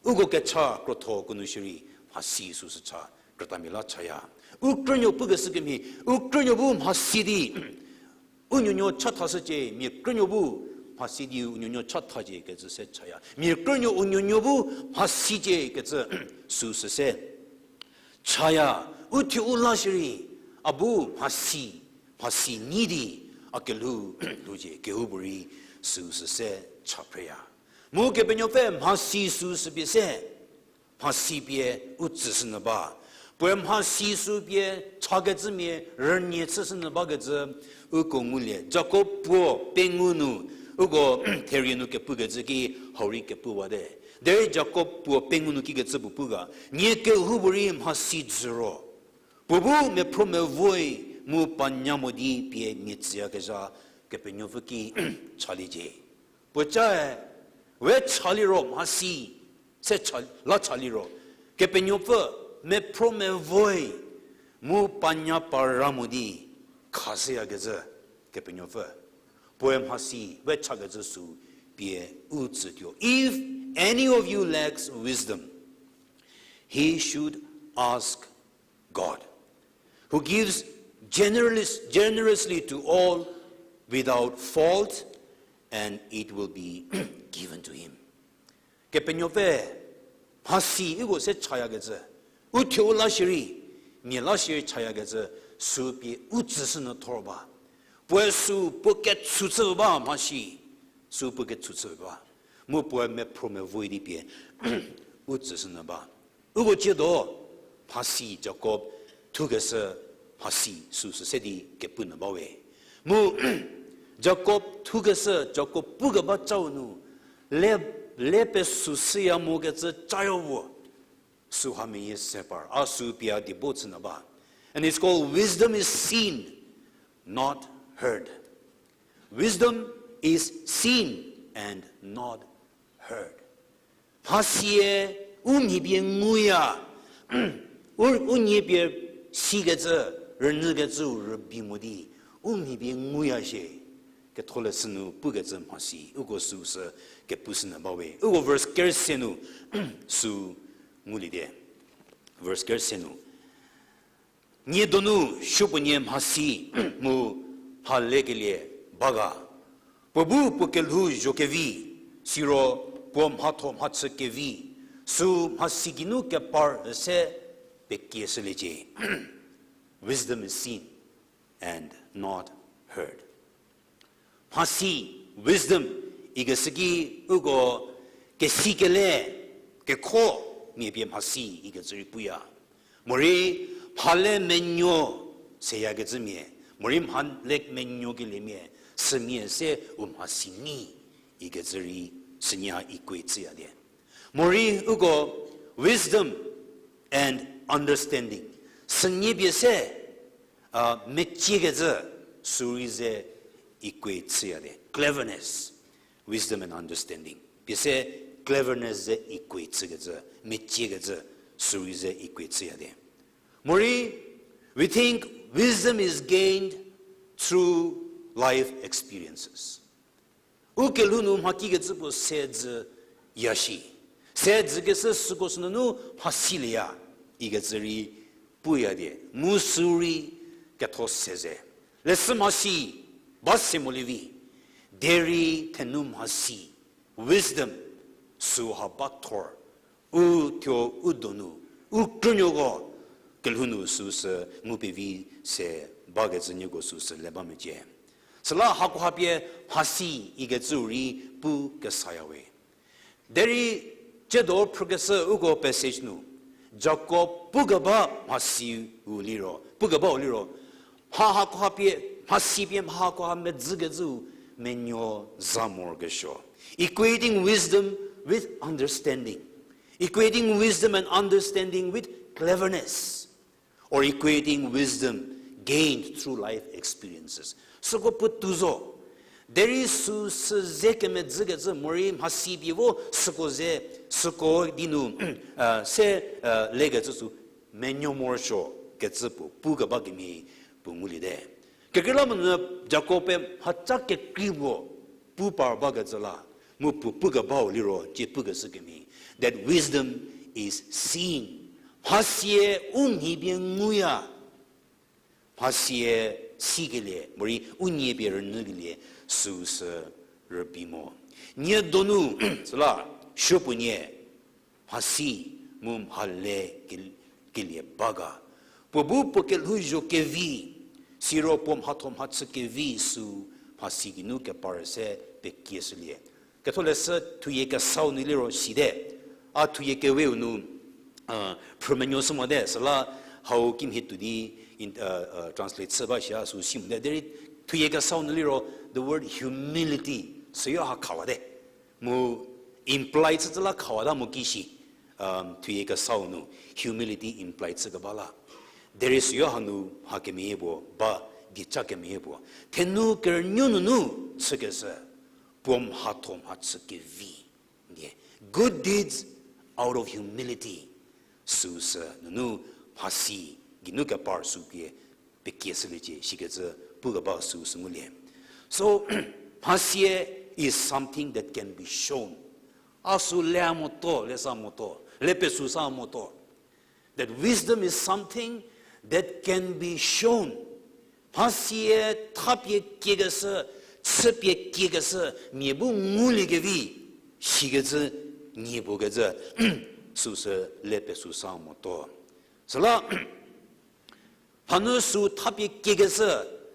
Uko kecha krotho ko nu shierei mhasi süu sü cha, krütamia la chaya. U krünuo pukeshü kemhie, u krünuo bu mhasi di u nuonuo chathashücie, mia krünuo bu mhasi di u nuonuo chathacie kecü se chaya. Mia krünuo u nuonuo bu mhasicie kecü süu sü se chaya. U thuo u la shierei, a bu mhasi, mhasi nyi di a kelhou lhoucie kehoupuorei süu sü se cha phreya. Mu Kepenuopfü mhasi süu sü pie se mhasi pie u tsüshünyü ba. Puoe mhasi süu pie chakecümia rünie chüshünyü bakecü uko ngulie. Jakob puo pengou nu, uko therie nu kepukecü ki hau rei kepuwate. Derei Jakob puo pengou nu kikecü puo pu ga, nie kehoupuorei mhasi jü ro, puo bu mephro mevoe mu panya mo di pie mia tsüyakezha Kepenuopfü ki chaliecie. Puocae, we chaliro mhasi, se cha, la chaliro, Kepenuopfü mephro mevoe mu panya para mo di khashüyakezhü Kepenuopfü. Puoe mhasi we chakecü sü pie u tsütuo. If any of you lacks wisdom, he should ask God, who gives generous-, generously to all without fault, and it will be given to him. Kepenuopfü mhasi uko se chayakecü, u thuo la shierei, mia la shierei chayakecü, sü pie u tsüshünyü thor ba. Puoe sü puo ketshu chü ba mhasi, sü puo ketshu chü ba. Mu puoe mephro mevoe di pie u tsüshünyü ba. Uko tsiedo mhasi Jakob thukeshü mhasi süu sü se di kepu nyü ba we. Mu Jakob thukeshü, Jakob pukeba cau nu, le, le pesü shüya mokecü cayo vo. Süha meyie se par, a sü pie a diebo chünyü ba. And it's called wisdom is seen, not heard. Wisdom is seen and not heard. Mhasie u mhi pie nguya, u, u nie pie sikecü, rünyükecüu rübei mo di, u mhi pie nguya shie. Ketholeshü nu pukecü mhasi, uko süu sü kepushünyü ba we. Uko verse kerüse nu sü ngulie di. Verse kerüse nu. Nie donu supuonie mhasi mu mhalekelie ba ga. Puo bu puo kelhou zho kevi, siro puo mhatho mhachü kevi, sü mhasi geinu kepar üse pekieshüliecie. Wisdom is seen and not heard. Mhasi, wisdom, ikeshü ki uko kesikele, kekho mia pie mhasi ikecü rei puya. Morei mhale menuo seyakecümia, morei mhale menuokeliemia, sümia se u mhasi nyi ikecü rei sünie ha equate chüya die. Morei uko wisdom and understanding, sünie pie se meciekecü sürei ze equate chüya de. Cleverness, wisdom and understanding. Pie se cleverness ze equate chükecü, meciekecü sürei ze equate chüya de. Morei, we think wisdom is gained through life experiences. U kelhou nu mha kikecü puo sedzü ya shi. Sedzükeshü süko sünunu mhasilieya, ikecü rei puya die. Mu sürei ketho se ze. Leshü mhasi, ba se mo lievi. Derei thenu mhasi, wisdom, süu ha ba thor. U thuo u donu, u krünuoko, kelhou nu süu sü ngu pevi se bakecü nieko süu sü le ba mecie. Süla hakoha pie mhasi ikecüu rei pu kesayawe. Derei tsiedo phrükeshü uko passage nu, Jakob pukeba mhasiu liro, pukebau liro, mha hakoha pie, mhasi pie mha hakoha medzükecüu menuo za morokesuo. Equating wisdom with understanding. Equating wisdom and understanding with cleverness. Or equating wisdom gained through life experiences. Süko puotou zo. Derei süu sü ze kemedzükecü morei mhasi pie vo süko ze, süko di nu, se, lekecü sü menuo morosuo kecü puo pukeba kemhie puo nguliete. Kekreilamonyü Jakob-e mhaca kekrei puo pu par bakecü la, mu puo pukebau liro cie pukeshü kemhie, that wisdom is seen. Mhasie u mhi pie nguya. Mhasie sikelie morei u nie pie rünyükelie süu sü rübei mo. Nie donu, süla, supuonie, mhasi mu mhale ke-, kelie ba ga. Puo bu puo kelhouzho kevi, siro puo mhatho mhachü kevi süu mhasi geinu kepar se pekieshülie. Ketholeshü thuyie kesau nu liro site. A thuyie keweu nu, phrümenuo shü mote, süla hau kimhie tuo di, translate chü ba shia süu si mote. Derei thuyie kesau nu liro, the word humility, süyo ha khawate. Mu imply chücü la khawata mo ki shi, thuyie kesau nu, humility imply chükeba la. Derei süyo hanu mha kemeyie puo, ba dieca kemeyie puo. Thenu kerünuo nunu chükeshü, puo mhatho mhachü kevi. Good deeds out of humility. Süu sü nunu mhasi geinu kepar süu pie pekieshüliecie, sikecü pukeba süu sü ngulie. So, mhasie is something that can be shown. A sü le moto, le sa moto, le pesu sa moto. That wisdom is something that can be shown. Mhasie thapie kiekeshü, chüpie kiekeshü, mia bu nguliekevi, sikecü, nie puo kecü, süu sü le pesu sa moto. Süla, hanu sü thapie kiekeshü,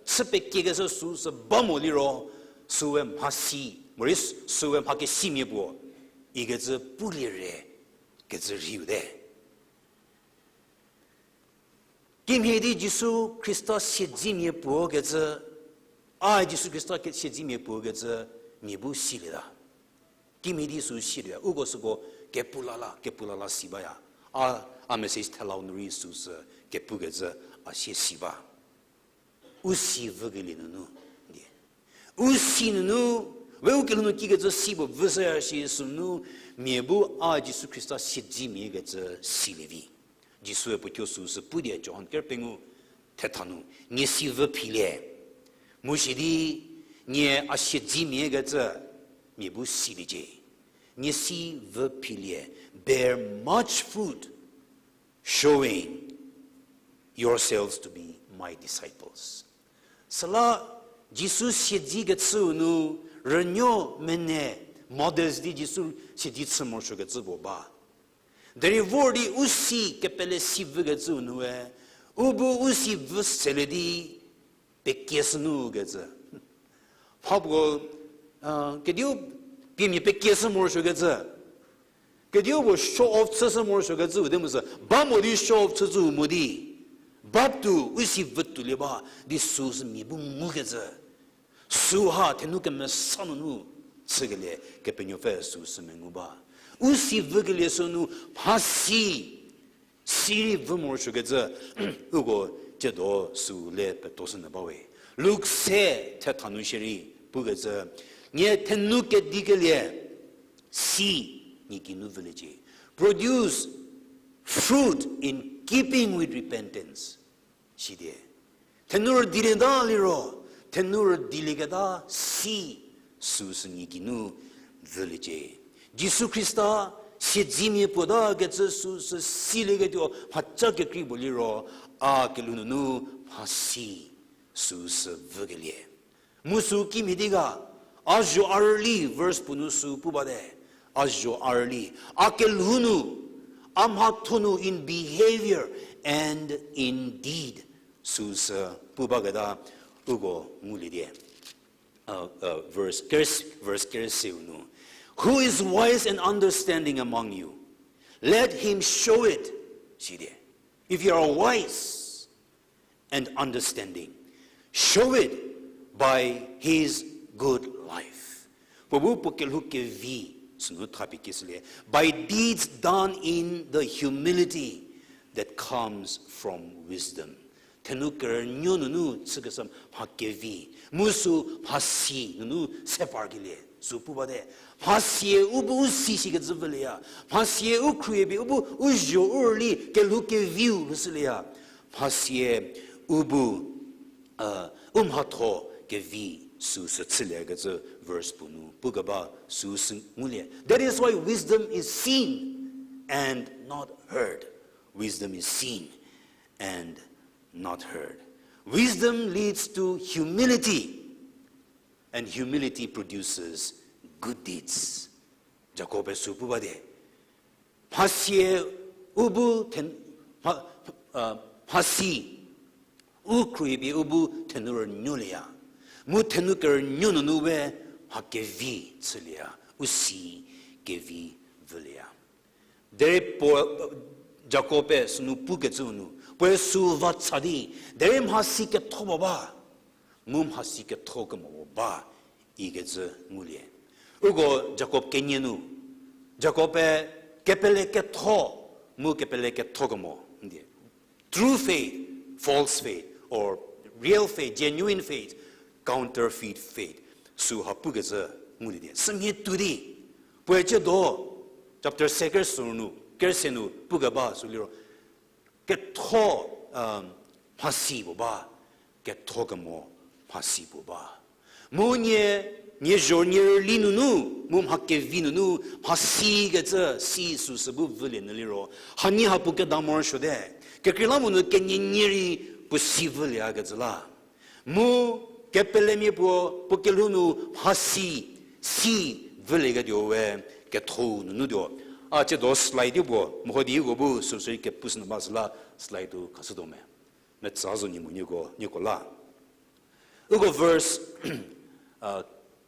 chüpie kiekeshü süu sü ba mo liro, süue mhasi, morei süue mhakesimia puo, ikecü pulie re, kecü rhiu te. Kimhie di Jisu Khrista siedzimia puo kecü, a Jisu Khrista ke-, siedzimia puo kecü, mia bu silieta. Kimhie di sü silieta, uko süko kepulala, kepulala si baya. A, a message thelau nu rei süu sü kepukecü a sie si ba. U si vükelie nunu, die. U si nunu, we u kelhou nu kikecü si puo vüshüya shi sünu, mia bu a Jisu Khrista siedzimia kecü silie vi. Jisue puo thuo süu sü pu die Johan ker pengou thetha nu, nie si vü philie. Mu shi di, nie a siedzimia kecü, mia bu siliecie. Nie si vü philie, bear much fruit, showing yourselves to be my disciples. Süla Jisu siedzi kechüu nu rünuo mene modest di Jisu siedzi chü morosuokecü puo ba. Derei vor di u si kepele si vükecüu nue, u bu u si vü selie di pekieshü nu kecü. Mha puo, kediu pie mia pekieshü morosuokecü. Kediu puo show off chüshü morosuokecüu de mu sü, ba mo di show off chücüu mo di. Batuo, u si vütuolie ba, di süu sü mia bu ngukecü. Süu ha thenu kemesa nunu chükelie Kepenuopfü süu sü mengu ba. U si vükelie sünu mhasi, sirei vü morosuokecü, uko tsiedo süu le petoshünyü ba we. Luk se thetha nu shierei pukecü, nie thenu kedikelie, si, nie geinu vüliecie. Produce fruit in keeping with repentance. Sidie. Thenu rüdilieta liro, thenu rüdilieketa si, süu sü nie geinu vüliecie. Jisu Khrista siedzimia puo ta kecü süu sü silieketuo mhaca kekrei puo liro, a kelhou nunu mhasi süu sü vükelie. Mu sü kimhie di ga, a zho a rüli, verse puo nu sü pu bate, a zho a rüli, a kelhou nu, a mhatho nu in behavior and in deed, süu sü pu baketa uko ngulie die. Uh, uh, verse, verse keresiu nu, Who is wise and understanding among you? Let him show it, sidi. If you are wise and understanding, show it by his good life. Puo bu puo kelhou kevi sünu thapie kishülie. By deeds done in the humility that comes from wisdom. Thenu kerünuo nunu chükeshü mha kevi, mu sü mhasi nunu se parkelie, sü pu bate. Mhasie u bu u si shikecü vülieya. Mhasie u khruohi pie u bu u zho u rüli kelhou keviu lhoushülieya. Mhasie u bu, u mhatho kevi süu sü chüliekecü verse puo nu pukeba süu sü ngulie. That is why wisdom is seen and not heard. Wisdom is seen and not heard. Wisdom leads to humility, and humility produces good deeds. Jakob-e sü pu bate. Mhasie u bu then-, mha-, uh, mhasi u khruohi pie u bu thenu rünuolieya. Mu thenu kerünuo nunu we mha kevi chülieya, u si kevi vülieya. Derei puo, Jakob-e sünu pukecü nu, puoe sü va cha di, derei mhasi ketho puo ba, mu mhasi ketho kemo puo ba, ikecü ngulie. Uko Jakob kenie nu, Jakob-e kepele ketho, mu kepele ketho kemo, ndi. True faith, false faith, or real faith, genuine faith, counterfeit faith. Sü ha pukecü ngulie di. Sümhie tuo di, puoe ciedo, chapter se kerüsü nu, kerüse nu pukeba sü liro, ketho, mhasi puo ba, ketho kemo mhasi puo ba. Mu nie, nie zho nie rüli nunu, mu mha kevi nunu, mhasi kecü si süu sü bu vülie nyü liro, hanie ha puo keda morosuote, kekreilamonyü kenie nie rei puo si vülieyakecü la. Mu kepelemia puo, puo kelhou nu mhasi, si vülieketuo we ketho nunu tuo. A ciedo slide puo, meho di uko bu süsü kepushü nu ba süla slide-u khashütuo me. Metsü zo nie mu nieko, nieko la. Uko verse,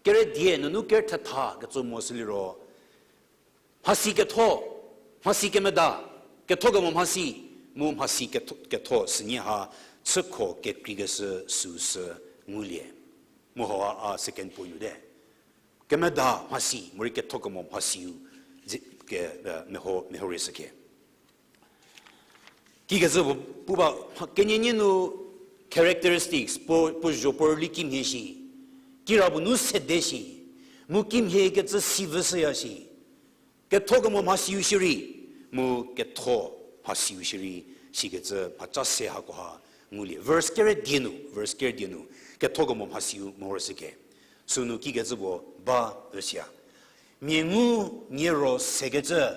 keredie nunu kerüthetha kecü mo sü liro, mhasi ketho, mhasi kemeda, ketho kemo mhasi, mu mhasi ketho, ketho sünie ha chükho kekreikeshü süu sü ngulie. Mu hau a second point-u te. Kemeda mhasi, morei ketho kemo mhasiu, ke, meho, meho rei shüke. Kikecü pu, pu ba, kenienie nu characteristics, puo, puo zho puo rüli kimhie shi, kirapuo nu sede shi, mu kimhie kecü si vüshüya shi, ketho kemo mhasiu shierei, mu ketho mhasiu shierei, sikecü mhaca se hakoha ngulie. Verse keredie nu, verse keredie nu, ketho kemo mhasiu morosuoke. Sünu kikecü puo ba üsia. Mia ngu nie ro sekecü,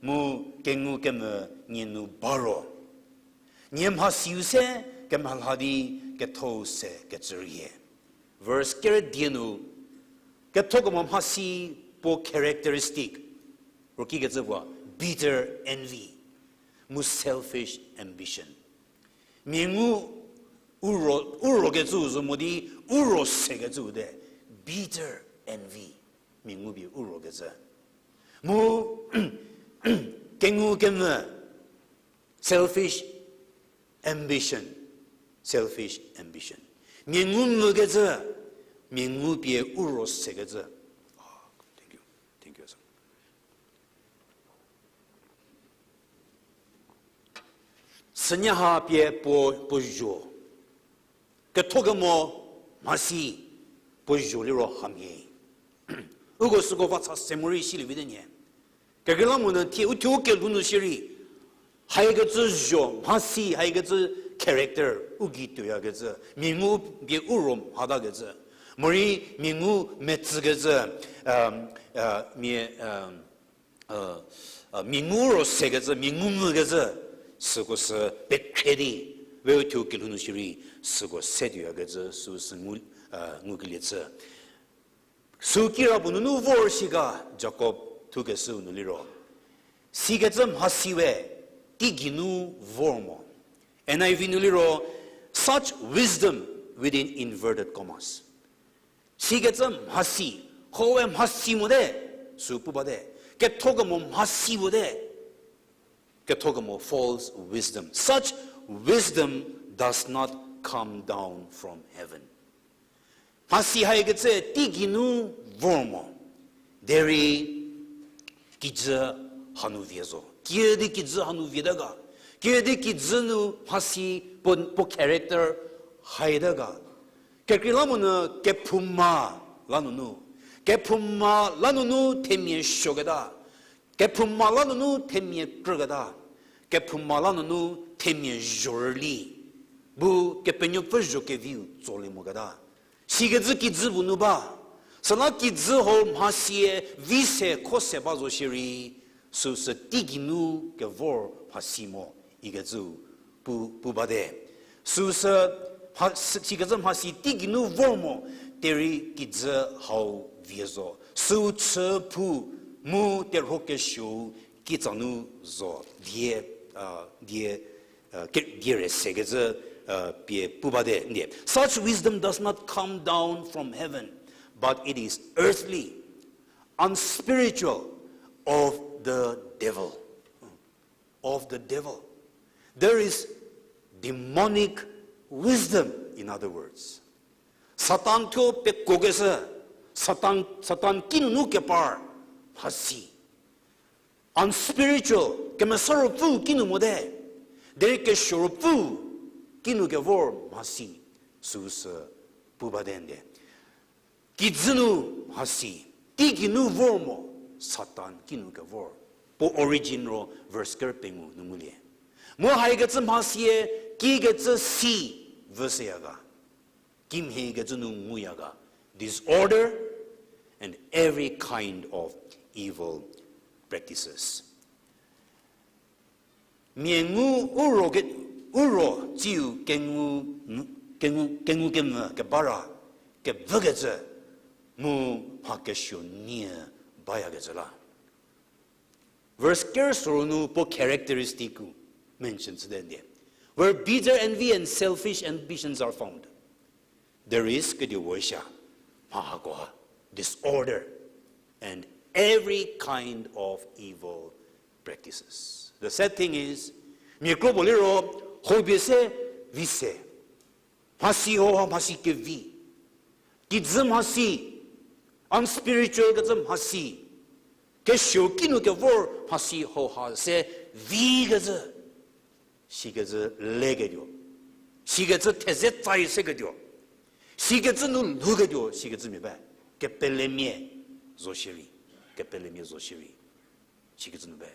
mu kengu kemvü nie nu ba ro, nie mhasiu se kemhalha di kethou se kecü rei. Verse keredie nu, ketho kemo mhasi puo characteristic, ro kikecü puo, bitter envy, mu selfish ambition. Mia ngu u ro, u rokecüu zo mo di, u ro sekecüu te, bitter envy. Mia ngu pie u rokecü. Mu, kengu kemvü, selfish ambition. Selfish ambition. Mia ngu mvükecü, mia ngu pie u ro sekecü. Ah, thank you. Thank you. Sünie ha pie puo, puo zho. Ketho kemo mhasi puo zho liro hamhie. Uko süko va cha se morei silie vite nie. Kekreilamonyü thie u thuo kelhou nu shierei, haikecü zho, mhasi, haikecü character, u gei tuoyakecü, mia ngu pie u ro mhatakecü, morei mia ngu metsükecü, mia, mia ngu ro sekecü, mia ngu mvükecü, süko sü pekhre di, Veu thuo kelhou nu shierei süko se tuoyakecü süu sü ngu, a, ngukelie chü. Süu kira puo nunu vor shi ga, Jakob thukeshüu nu liro. Sikecü mhasi we, teigei nu vor mo. N I V nu liro, such wisdom within inverted commas. Sikecü mhasi, khoe mhasi mote, süu pu bate. Kethokemo mhasi mote. Kethokemo false wisdom. Such wisdom does not come down from heaven. Mhasi haikecü teigei nu vor mo. Derei kijü hanu vie zo. Kiüdi kijü hanu vieta ga. Kiüdi kijü nu mhasi puo, puo character haita ga. Kekreilamonyü kephouma lanunu. Kephouma lanunu themia suoketa. Kephouma lanunu themia krüketa. Kephouma lanunu themia zhorüli. Bu Kepenuopfü zho keviu tsolie moketa. Sikecü kijü puo nu ba. Süla kijü hau mhasie vi se kho se ba zo shierei. Süu sü teigei nu kevor mhasi mo ikecü pu, pu bate. Süu sü mha-, sü, sikecü mhasi teigei nu vor mo, derei kijü hau vie zo. Süu chü pu mu terhuo kesuou kitsa nu zo. Die, a, die, a, ke-, die re sekecü, a, pie pu bate ndie. Such wisdom does not come down from heaven, but it is earthly, unspiritual, of the devil. Of the devil. There is demonic wisdom, in other words. Satan thuo pekuokeshü, Satan, Satan kinunu kepar mhasi. Unspiritual, Kemesa Ruopfü kinu mote, derei kesuo ruopfü kinu kevor mhasi, süu sü pu bate ndie. Kijü nu mhasi, teigei nu vor mo, Satan kinu kevor. Puo origin ro verse ker pengou nu ngulie. Mu haikecü mhasie, kikecü si, vüseya ga. Kimhiekecü nu nguya ga. Disorder and every kind of evil practices. Mia ngu u ro ke, u ro tsiu kengu, kengu, kengu kemvü kebara, kevükecü, mu mha kesuo nie bayakecü la. Verse ker soro nu puo characteristic-u mention chüte ndie. Where bitter envy and selfish ambitions are found, there is, kedipuo sha, mha hakoha, disorder and every kind of evil practices. The sad thing is, mia kro puo liro, hobie se, vi se. Mhasi hauha mhasi kevi. Kijü mhasi, unspiritual kecü mhasi. Kesuo kinu kevor mhasi hauha se vikecü. Sikecü leketuo. Sikecü theze tsai seketuo. Sikecü nu lhouketuo, sikecü mia ba. Kepelemia zo shierei. Kepelemia zo shierei. Sikecü nu ba.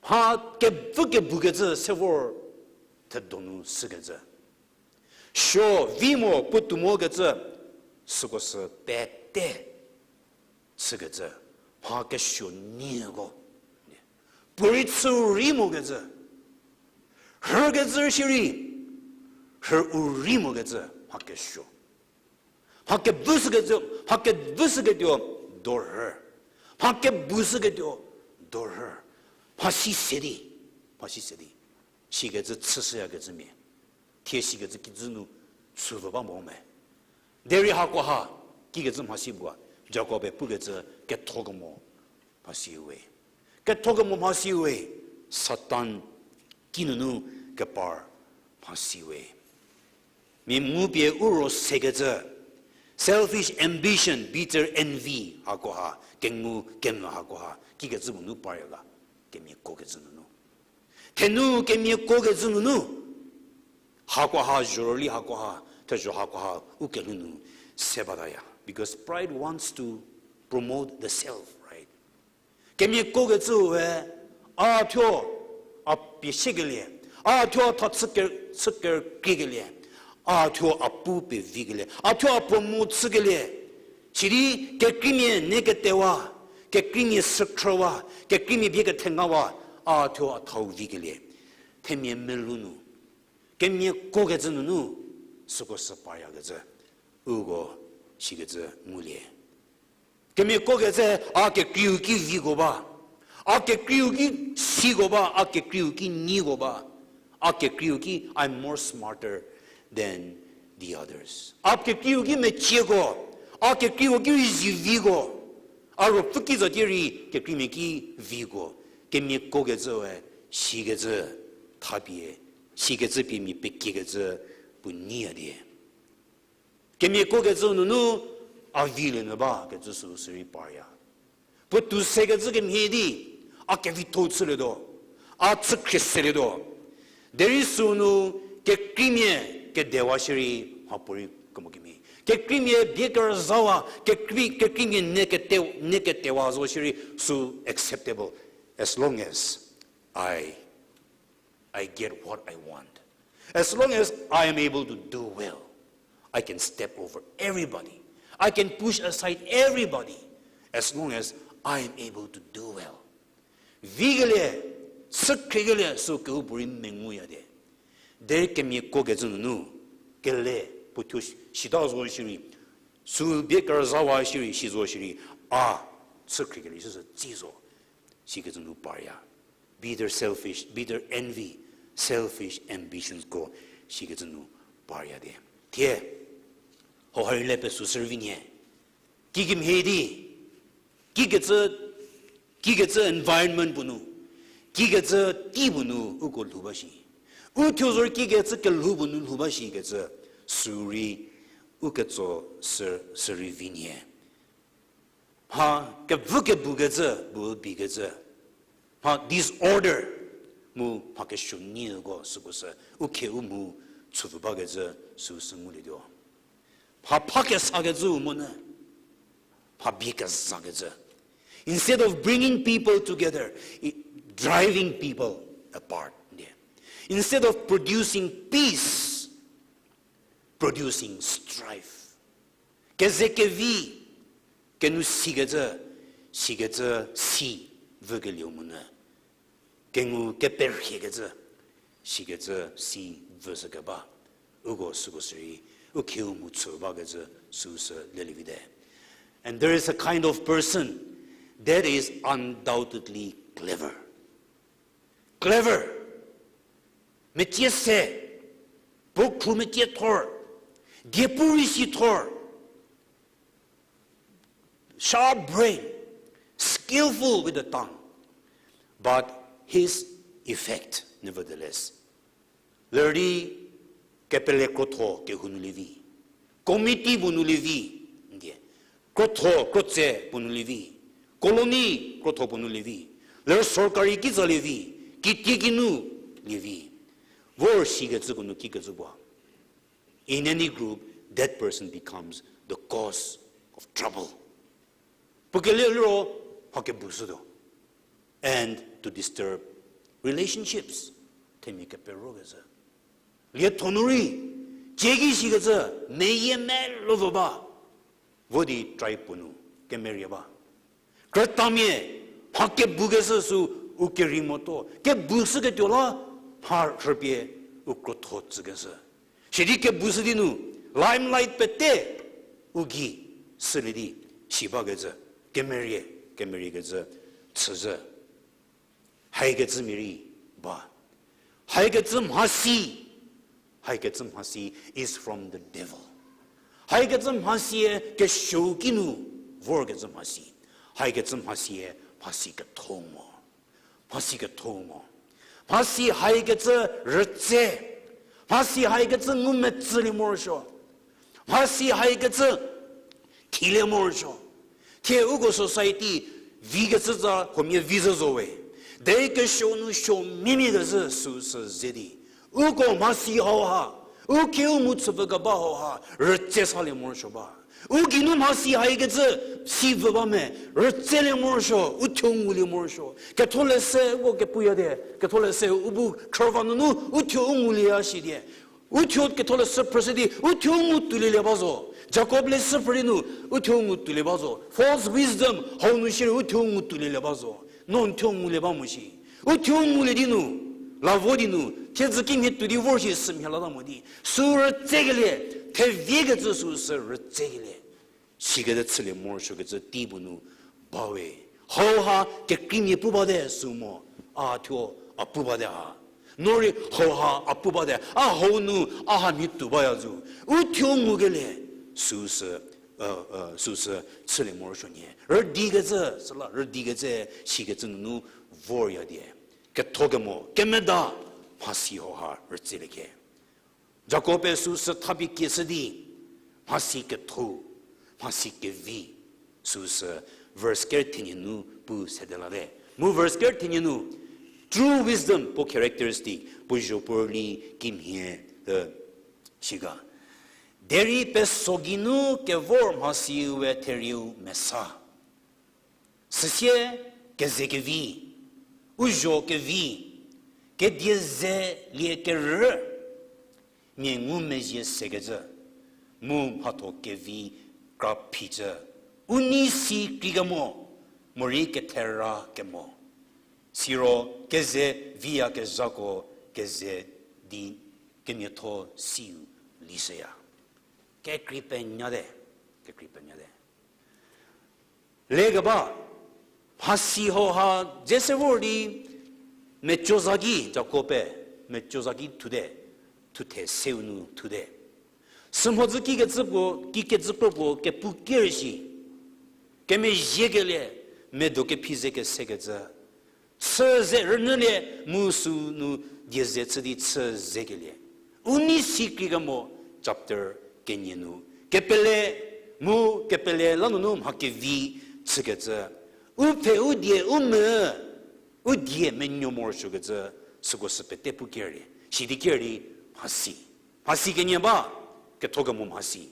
Mha kevü kebukecü se vor thedonu sükecü. Suo vi mo puotou mokecü, süko sü pete chükecü, mha kesuo nieko. Puorei chü rei mokecü, rhükecü shierei, rhü u rei mokecü, mha kesuo. Mha kevü shükecü, mha kevü shüketuo, dorhü. Mha kebu shüketuo, dorhü. Mhasi se di, mhasi se di. Sikecü chüshüyakecümia. Thie sikecü kijü nu chüvü ba mo me. Derei hakoha, kikecü mhasi bua, Jakob-e pukecü kethokemo mhasi we. Kethokemo mhasi we, Satan kinunu kepar mhasi we. Mia ngupie u ro sekecü, selfish ambition, bitter envy hakoha, kengu kemvü hakoha, kikecü puo nu parya ga, kemiakokecü nunu. Thenu kemiakokecü nunu. Hakoha, zhorüli hakoha, thezho hakoha, u kelhou nu se bataya. Because pride wants to promote the self, right? Kemiakokecü we, a thuo a pie siekelie, a thuo a tha chüker, chüker kriekelie, a thuo a pu pie vikelie, a thuo a promote chükelie. Sidi kekreimia nie ketewa, kekreimia sükhrüwa, kekreimia bie kethengawa, a thuo a thau vikelie. Themia melou nu. Kemiakokecü nunu, süko sü paryakecü, uko sikecü ngulie. Kemiakokecü, a kekreiu ki viko ba, a kekreiu ki siko ba, a kekreiu ki nyiko ba, a kekreiu ki I'm more smarter than the others. A kekreiu ki mecieko, a kekreiu ki rei zi viko, a ruopfü ki zotie rei kekreimia ki viko, kemiakokecü we sikecü thapie, sikecü pie mia pekiekecü puo nyiya die. Kemiakokecü nunu a vilie nyü bakecü süu sü rei parya. Puotou sekecü kemhie di, a kevitho chülietuo, a chükhrie selietuo. Derei sünu kekreimia kedewa shierei mhapuorei kemo kemhie. Kekreimia bie kerüzawa, kekrei-, kekreimia ne kete-, ne ketewa zo shierei sü acceptable as long as I I get what I want. As long as I am able to do well, I can step over everybody. I can push aside everybody as long as I am able to do well. Vikelie, chükhriekelie sü kehoupuorei menguya de. Derei kemiakokecü nunu, kele puothuo shita zo shierei, sü bie kerüzawa shierei, shi zo shierei, a chükhriekelie süsü tsi zo. Sikecü nu parya. Bitter selfish, bitter envy, selfish ambitions ko sikecü nu parya de. Thie, hau ha rei le pesü servi nhie. Kikemhie di, kikecü, kikecü environment puo nu, kikecü tei puo nu uko lhou ba shi. Uthuo zorei kikecü kelhou puo nu lhou ba shikecü, sü rei, uketso sü, sü rei vi nhie. Mha kevü kebukecü, bu bikecü. Mha disorder, mu mha kesuo nyiko süko sü, u khe u mu chüpfü bakecü süu sü ngulietuo. Mha pha kesakecü u monyü, mha bie kezakecü. Instead of bringing people together, it, driving people apart. Instead of producing peace, producing strife. Kezekevi, kenu sikecü, sikecü si vükelieu monyü. Kengu keperhiekecü, sikecü si vüshükeba. Uko süko sü rei, u kheu mu chü bakecü süu sü lelievi te. And there is a kind of person that is undoubtedly clever. Clever. Metie se, puo khru metie thor, diepu rei si thor. Sharp brain, skillful with the tongue, but his effect, nevertheless. Ler di kepele krotho kehou nu lievi, committee puo nu lievi, ndie, krotho, krotse puo nu lievi, colony krotho puo nu lievi, ler sorkari kitsa lievi, kitiekinu lievi, vor sikecüko nu kikecü puo. In any group, that person becomes the cause of trouble. Puo kele liro, mha kebu shütuo. And to disturb relationships. Themia keperokecü. Lietho nu rei, cieki shikecü, meyie melou zo ba. Vo di tribe puo nu, kemerie ba. Krütamia, mha kebukeshü sü u kerei motuo. Kebu shüketuo la, mha rhüpie u krotho tsükeshü. Sidi kebu shü di nu, limelight pete, u gei, shülie di, si bakecü, kemerie, kemeriekecü, chüzhü. Haikecü mia rei ba. Haikecü mhasi, haikecü mhasi is from the devil. Haikecü mhasie kesuou kinu vorkecü mhasi. Haikecü mhasie mhasi ketho mo. Mhasi ketho mo. Mhasi haikecü rütse. Mhasi haikecü ngumetsülie morosuo. Mhasi haikecü thilie morosuo. Thie uko society vikecü tsa huomia vi zhü zo we. Derei kesuo nu suo mimiakecü süu sü ze di, uko mhasi hauha, u khieu mu chüpfü keba hauha rütse salie morosuo ba. U geinu mhasi haikecü si vü ba me, rütselie morosuo, uthuo ngulie morosuo. Ketholeshü uko kepuya die, Ketholeshü u bu khrüva nunu uthuo u ngulieya shi die. Uthuo Ketholeshü phrüshü di uthuo u ngu tuolielie ba zo. Jakob leshü phrü di nu uthuo u ngu tuolie ba zo. False wisdom hau nu shierei uthuo u ngu tuolielie ba zo. No n thuo ngulie ba mo shi. Uthuo u ngulie di nu La vo di nu, thiedzü kimhie tuo di vor shi sümhie lata mo di. Sü rütsekelie, theviekecü süu sü rütsekelie. Sikecü chülie morosuokecü tei puo nu bawe. Hauha kekreimia pu bate sü mo, a thuo a pu bate ha. No rei hauha a pu bate, a hau nu a hamhie tuo baya zo. U thuo ngukelie, süu sü, süu sü chülie morosuo nyie. Rüdikecü, süla rüdikecü, sikecü nunu vorya die. Ketho kemo, kemeda, mhasi hauha rütsülie ke. Jakob-e süu sü thabi kieshü di, mhasi ketho, mhasi kevi, süu sü verse ker thenie nu pu sede late. Mu verse ker thenie nu, true wisdom puo characteristic, puo zho puo rüli kimhie, shika. Derei peso geinu kevor mhasiu we therieu mesa. Süsie keze kevi, u zho kevi, kedie ze lie kerü, mia ngumezhie sekecü, mu mhatho kevi kra phicü, u nei si kreikemo, morei kethera kemo. Siro keze viyakezhako keze di kemiatho siu lishüya. Kekrei penyate, kekrei penyate. Lekeba, mhasi hauha dze se vor di, meco za ki Jakob-e, meco za ki thute, thuthe seu nu thute. Sümhodzü kikecü puo, kikecü kro puo kepu ker shi, kemezhiekelie, medo kephi ze kesekecü. Chü ze rünyülie mu sünu die ze chü di chü zekelie. U nei si kreikemo chapter kenie nu. Kepele mu kepele lanunu mha kevi chükecü. U pfhe u die u mü, u die menuo morosuokecü, süko sü pete pu ker di. Sidi ker di mhasi. Mhasi kenie ba, ketho kemo mhasi.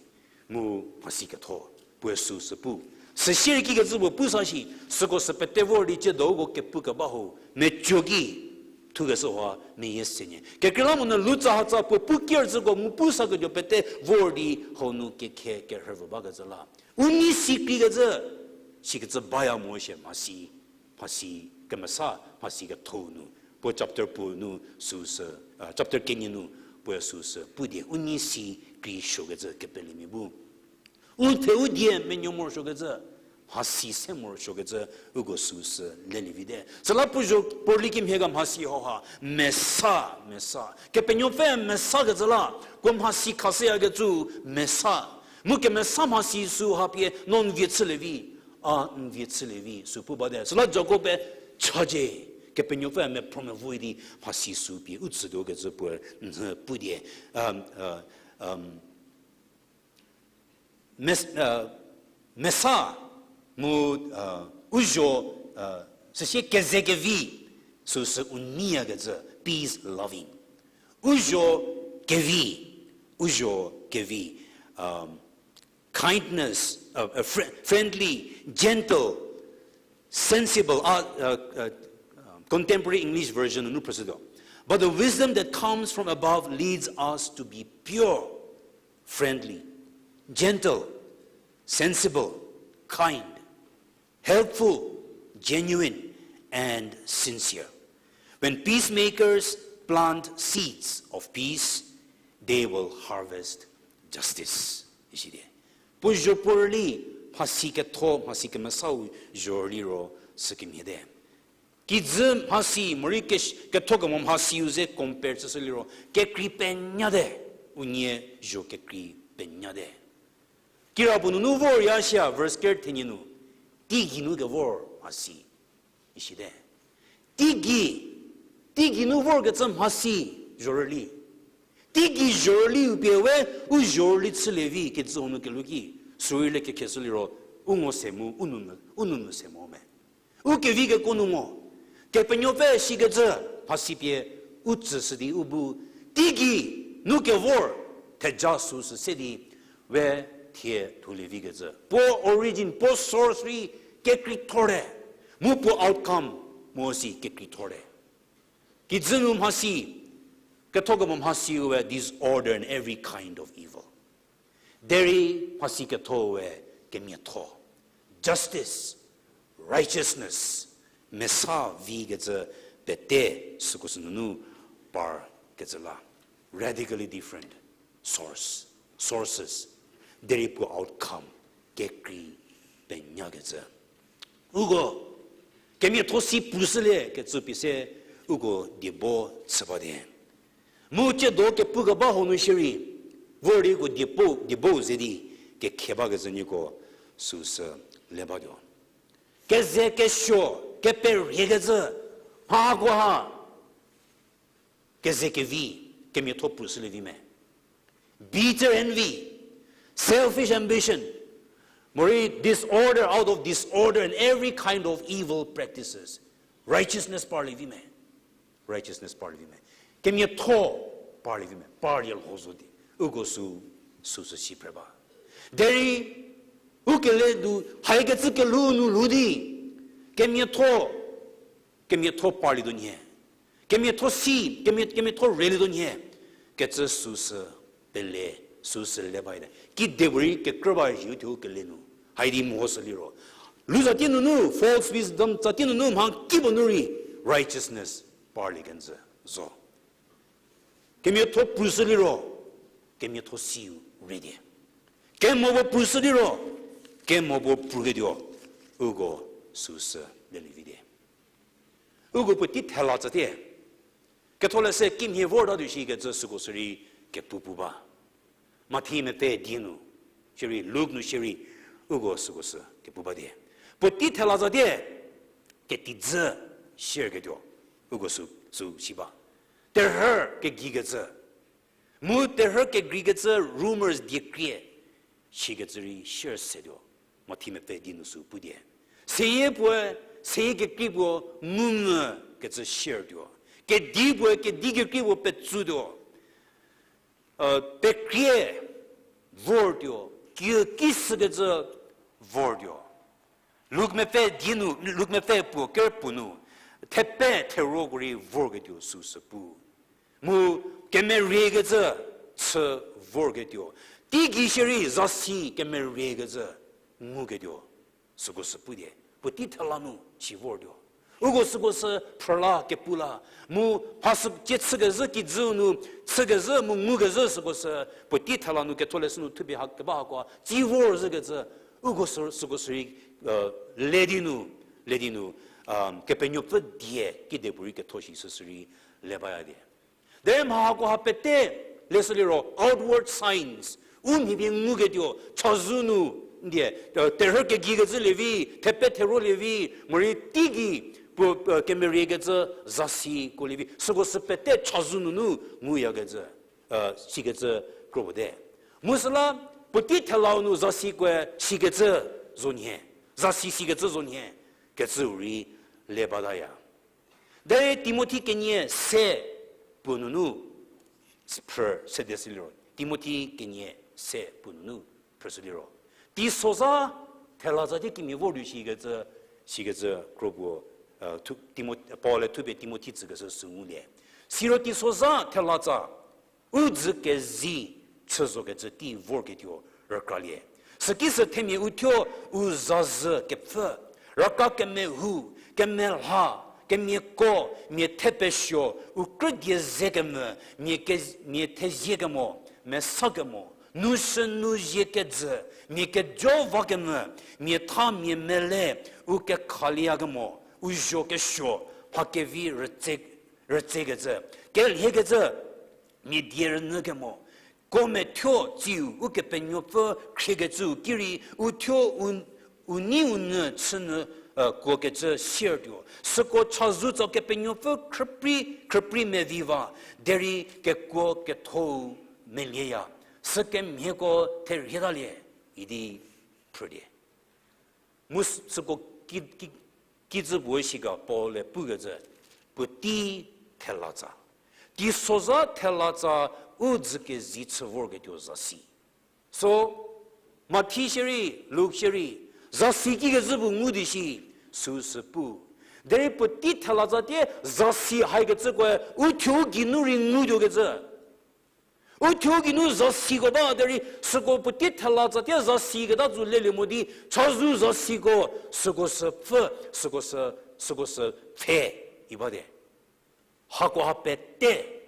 Mu mhasi ketho, puoe süu sü pu. Süsie rei kikecü puo pu sa shi, süko sü pete vor di tsiedo uko kepu keba ho, meco ki, thukeshü hau, meyie se nyie. Kekreilamonyü lutsahatsa puo pu ker züko mu pu saketuo pete vor di hau nu kekhe kerhüvü bakecü la. U nei si kreikecü, sikecü baya mo shie mhasi, mhasi kemesa, mhasi ketho nu. Puo chapter puo nu süu sü, chapter kenie nu, puoe süu sü pu die, u nei si krei suokecü kepelemia bu. U pfhe u die menuo morosuokecü, mhasi se morosuokecü, uko süu sü lelie vite. Süla puo zho puo rüli kimhie ga mhasi hauha, mesa, mesa. Kepenuopfü mesakecü la, puo mhasi khashüyakecü mesa. Mu kemesa mhasi süu ha pie no n vie chülie vi, a n vie chülie vi, süu pu bate. Süla Jakob-e chacie, Kepenuopfü mephrü mevo di mhasi süu pie u tsütuokecü puo nhü pu die. Mesa mu u zho, süsie keze kevi, süu sü u neiyakecü, peace loving. U zho kevi, u zho kevi, kindness, friendly, gentle, sensible, a, contemporary English version nu phrüshütuo. But the wisdom that comes from above leads us to be pure, friendly, gentle, sensible, kind, helpful, genuine, and sincere. When peacemakers plant seeds of peace, they will harvest justice. Isi die. Puo zho puo rüli, mhasi ketho, mhasi kemesau zho liro sükemhie te. Kijü mhasi, morei ketho kemo mhasiu ze compare chüshü liro, kekrei penyate, unie zho kekrei penyate. Kirapuo nunu vorya shia, verse ker thenie nu, teigei nu kevor mhasi, isi te. Teigei, teigei nu vorkecü mhasi, zho rüli. Teigei zho rüliu pie we, u zho rüli chülie vi kecü hanu kelhou ki, sürei le kekheshü liro, u ngo se mu, u nunu se mo me. U kevi keko nu mo, Kepenuopfü sikecü, mhasi pie, u tsüshü di u bu, teigei nu kevor, theja süu sü se di, we thie thulie vikecü. Puo origin, puo source rei kekreithorte, mu puo outcome, mo si kekreithorte. Kijü nu mhasi, ketho kemo mhasiu we disorder and every kind of evil. Derei mhasi ketho we kemiatho, justice, righteousness, mesa vikecü pete süko sü nunu par kecü la, radically different source, sources, derei puo outcome kekrei penyakecü. Uko kemiatho si pushülie kecü pie se uko diebo chü bate. Mu tsiedo kepu keba hau nu shierei, vor di uko diebo, diebo ze di kekhe bakecü nieko süsü le batuo. Keze kesuo, keperiekecü, mha hakoha keze kevi, kemiatho pushülie vi me. Bitter envy, selfish ambition, morei disorder, out of disorder and every kind of evil practices. Righteousness parlie vi me. Righteousness parlie vi me. Kemiatho parlie vi me. Parlie lho zo di. Uko sü, süsü si phre ba. Derei, u kele nu, haikecü kelhou nu lhou di, kemiatho, kemiatho parlietuo nhie. Kemiatho si, kemia-, kemiatho relietuo nhie. Kecü süsü pele, süsü le ba ite. Kidepuorei kekrü ba zhie u thuo kele nu. Haidi mehoshü liro, lu zatie nunu, false wisdom zatie nunu mha kipuo nu rei righteousness parlie kenjü zo. Kemiatho pushü liro, kemiatho siu re die. Kemo puo pushü liro, kemo puo puketuo, uko süsü lelie vi die. Uko puotei thela tsatie. Ketholeshü kimhie vortatuo shikecü süko sürei kepu pu ba. Mathi mepfü die nu, shierei Luk nu shierei, uko süko sü kepu ba die. Puotei thela tsatie, ketijü share ketuo, uko sü, sü si ba. Terhü kegeikecü. Mu terhü kegreikecü rumors die krie, shikecü rei share setuo. Mathi mepfü die nu sü pu die. Seyie puoe, seyie kekrei puo ngu mvü kecü share tuo. Kedi puoe kedi kekrei puo petsutuo. Pekrie vortuo, kiü ki sükecü vortuo. Luk mepfü die nu, Luk mepfü puo ker puo nu, thepe theroko rei vorketuo süsü pu. Mu kemeriekecü chü vorketuo. Teigei shierei zasi kemeriekecü nguketuo. Süko sü pu die, puotei thela nu si vortuo. Uko süko sü phrüla kepu la, mu mha sü cie chükezhü kijüu nu, chükezhü mu ngukezhü süko sü, puotei thela nu ketholeshü nu thupie ha keba hakoa tsi vor zhükecü, uko sü, süko sü rei, le di nu, le di nu, Kepenuopfü die kidepuorei ketho shi süsü rei le baya die. Derei mha hakoha pete, leshü liro outward signs, u mhi pie nguketuo, chazou nu, ndie, terhü kegeikecü lievi, thepe therolie vi, morei teigei, puo, kemeriekecü zasiko lievi, süko sü pete chazou nunu nguyakecü, sikecü kro puo te. Mu süla, puotei thelau nu zasikoe sikecü zo nhie, zasi sikecü zo nhie, kecüu rei le bataya. Derei Timothi kenie se puo nunu phrü sede sü liro. Timothi kenie se puo nunu phrüshü liro. Teisozha thela tsatie kimhie vor di shikecü, sikecü kro puo, Timo-, Paul-e thupie Timothi tsükeshü sü ngulie. Siro teisozha thela tsa, u dzü kezi chü zokecü tei vorketuo rükralie. Süki sü themia uthuo u zazhü kepfü, raka kemehou, kemelha, kemiako, mia thepesuo, u krü die ze kemvü, mia ke-, mia thezie kemo, mesa kemo, nu shü nu zie kejü, mia kejo va kemvü, mia tha mia mele, u kekhalie kemo, u zho kesuo, mha kevi rütse, rütsekecü, kelhiekecü, mia die rünyü kemo, ko methuo tsiu Ukepenuopfü khriekecüu ki rei uthuo u, u nei u nyü chünyü, kuokecü siertuo. Süko chazou tsa Kepenuopfü khrüprei, khrüprei mevi va, derei kekuo kethou melieya. Sükemhieko therhietalie, idi phrülie. Mu süko ki, ki, kijü puo shika Paul-e pukecü, puotei thelatsa. Teisozha thelatsa u dzü kezi chü vorketuo zasi. So, Mathi shierei, Luk shierei, zasi kikecü puo ngu di shi, süsü pu. Derei puotei thelatsa tie zasi haikecükoe uthuo geinu rei ngutuokecü. Uthuo geinu zasiko ba derei süko puotei thelatsa tie zasiketa zu lelie mo di, chazou zasiko, süko sü pfü, süko sü, süko sü pfhe, i ba de. Hakoha pete,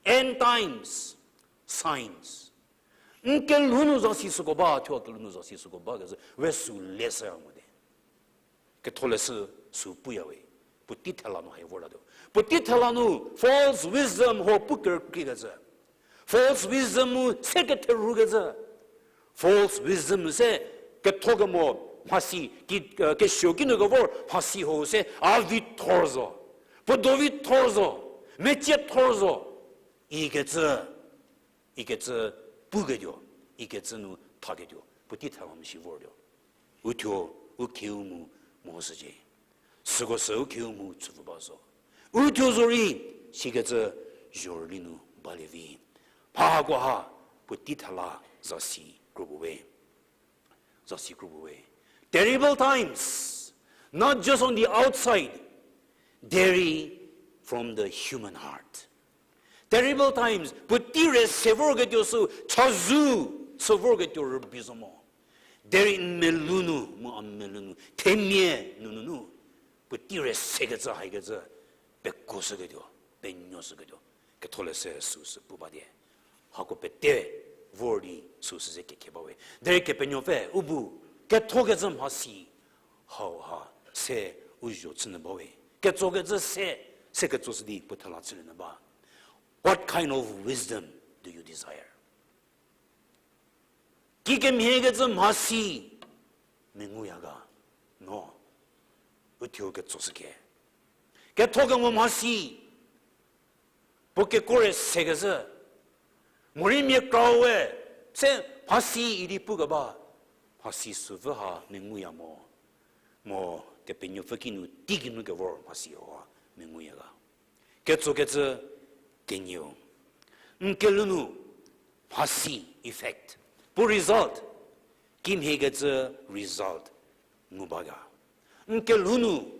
End times, signs. N kelhou nu zasi süko ba, thuo kelhou nu zasi süko ba kezhü, we sü leshüya mo de. Ketholeshü sü puya we. Puotei thela nu hai vorlatuo. Puotei thela nu false wisdom ho pu kerükriekecü. False wisdom mu se ketherhukecü. False wisdom se kethokemo mhasi, ki, eh, kesuo kinu kevor mhasi ho se a vi thor zo. Puo do vi thor zo. Mecie thor zo. Ikecü, ikecü puketuo, ikecü nu thaketuo, puotei thela nu shi vortuo. Uthuo, u khieu mu, mo shücie. Süko sü u khieu mu chüpfü ba zo. Uthuo zorei, sikecü zhorüli nu balie vi. Mha hakoha, puotei thela zasi kropuo we. Zasi kropuo we. Terrible times, not just on the outside, derei from the human heart. Terrible times, puotei re se vorketuo sü, chazou sü vorketuo rübei zo mo. Derei n melou nu, mu a melou nu, themia nunu nu, puotei re sekecü haikecü, pekuoshüketuo, penuoshüketuo, ketholeshü süsü pu ba die. Hako pete vor di süsü ze kekhe ba we. Derei Kepenuopfü u bu kethokecü mhasi hauha se u zho chünyü ba we. Ketsokecü se, se ketsoshü di puo thela chülie nyü ba. What kind of wisdom do you desire? Kikemhiekecü mhasi menguya ga? No, uthuo ketsoshü khe. Kethokemo mhasi, puo kekuo re sekecü, morei mia krau we se mhasi idi pukeba, mhasi süpfü ha menguya mo, mo Kepenuopfü kinu teigei nu kevor mhasi hauha menguya ga? Ketsokecü kenieu, n kelhou nu mhasi effect, puo result, kimhiekecü result ngu ba ga? N kelhou nu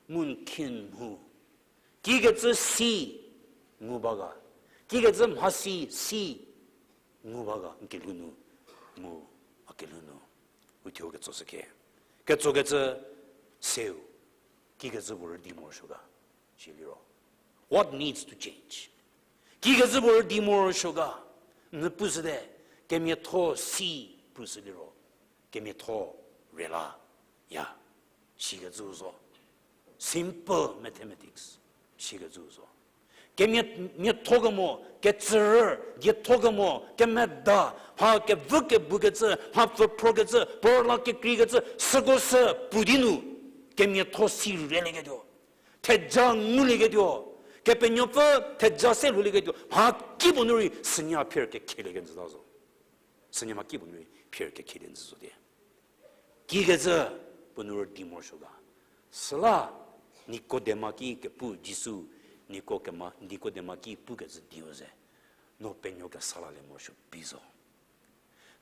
mu n khin mhu, kikecü si ngu ba ga? Kikecü mhasi si ngu ba ga n kelhou nu mu a kelhou nu? Uthuo ketsoshü khe. Ketsokecü seu, kikecü puo rüdi morosuo ga? Siliro, what needs to change? Kikecü puo rüdi morosuo ga? N pushüte, kemiatho si pushü liro, kemiatho rela ya, sikecü zo. Simple mathematics, sikecü zo. Kemia, miatho kemo, kecürü, dietho kemo, kemeda, mha kevü kebukecü, mha pfhüphrokecü, puo rüla kekreikecü, süko sü pu di nu, kemiatho si relieketuo, theja ngulieketuo, Kepenuopfü theja se lhoulieketuo, mha kipuo nu rei sünie a phier kekhelie kenjüta zo. Sünie mha kipuo nu rei phier kekhelie njü zo die. Kikecü puo nu rüdi morosuo ga? Süla Nikodema ki kepu Jisu, Nikokema-, Nikodema ki pukecü dieu ze, no penuo kesa lalie morosuo pi zo.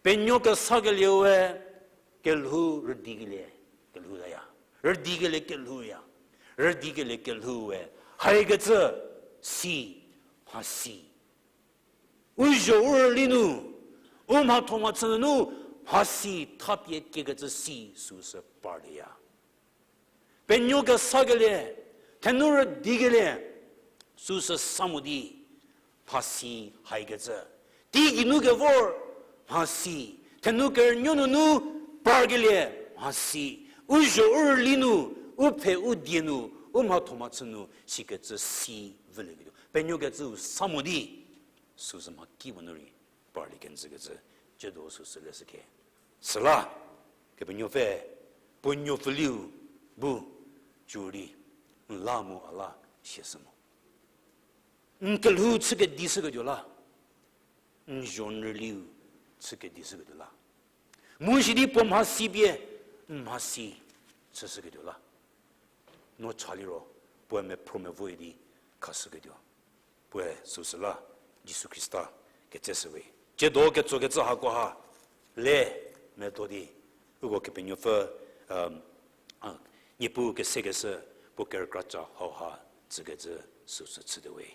Penuo kesakelieu we kelhou rüdikelie, kelhou taya. Rüdikelie kelhou ya. Rüdikelie kelhou we haikecü si, mhasi, u zho u rüli nu, u mhathomhachü nunu mhasi thapie kiekecü si süsü parlieya. Penuo kesakelie, thenu rüdikelie, süsü sa mo di, mhasi haikecü. Teigei nu kevor mhasi, thenu kerünuo nunu parkelie mhasi, u zho u rüli nu, u pfhe u die nu, u mhathomhachü nu sikecü si vülieketuo, penuokecüu sa mo di, süsü mha kipuo nu rei parlie kenjükecü, ciedo süsü leshü khe. Süla, Kepenuopfü, puo nuopfüliu bu, cü di, n la mu a la siashü mo. N kelhou chü kedishüketuo la, n zho n rüliu chü kedishüketuo la, mu sidi puo mhasi pie, n mhasi chüshüketuo la, no cha liro, puoe mephro mevoe di khashüketuo. Puoe süsü la, Jisu Khrista ketseshü we. Ciedo ketsokecü hakoha le medo di, uko Kepenuopfü, um, a, Niepuu kesekeshü puo kerükra ca hauha tsükecü süsü chüte we.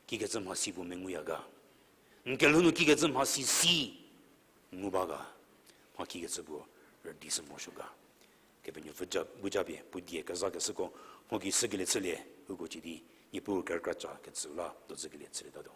Kikecü mhasi puo menguya ga? N kelhou nu kikecü mhasi si ngu ba ga? Mha kikecü puo rüdishü morosuo ga? Kepenuopfü ja, bu japie puo die kezakeshüko mho gei shükelie chülie, uko cü di Niepuu kerükra ca kecü la dozükelie chülietatuo.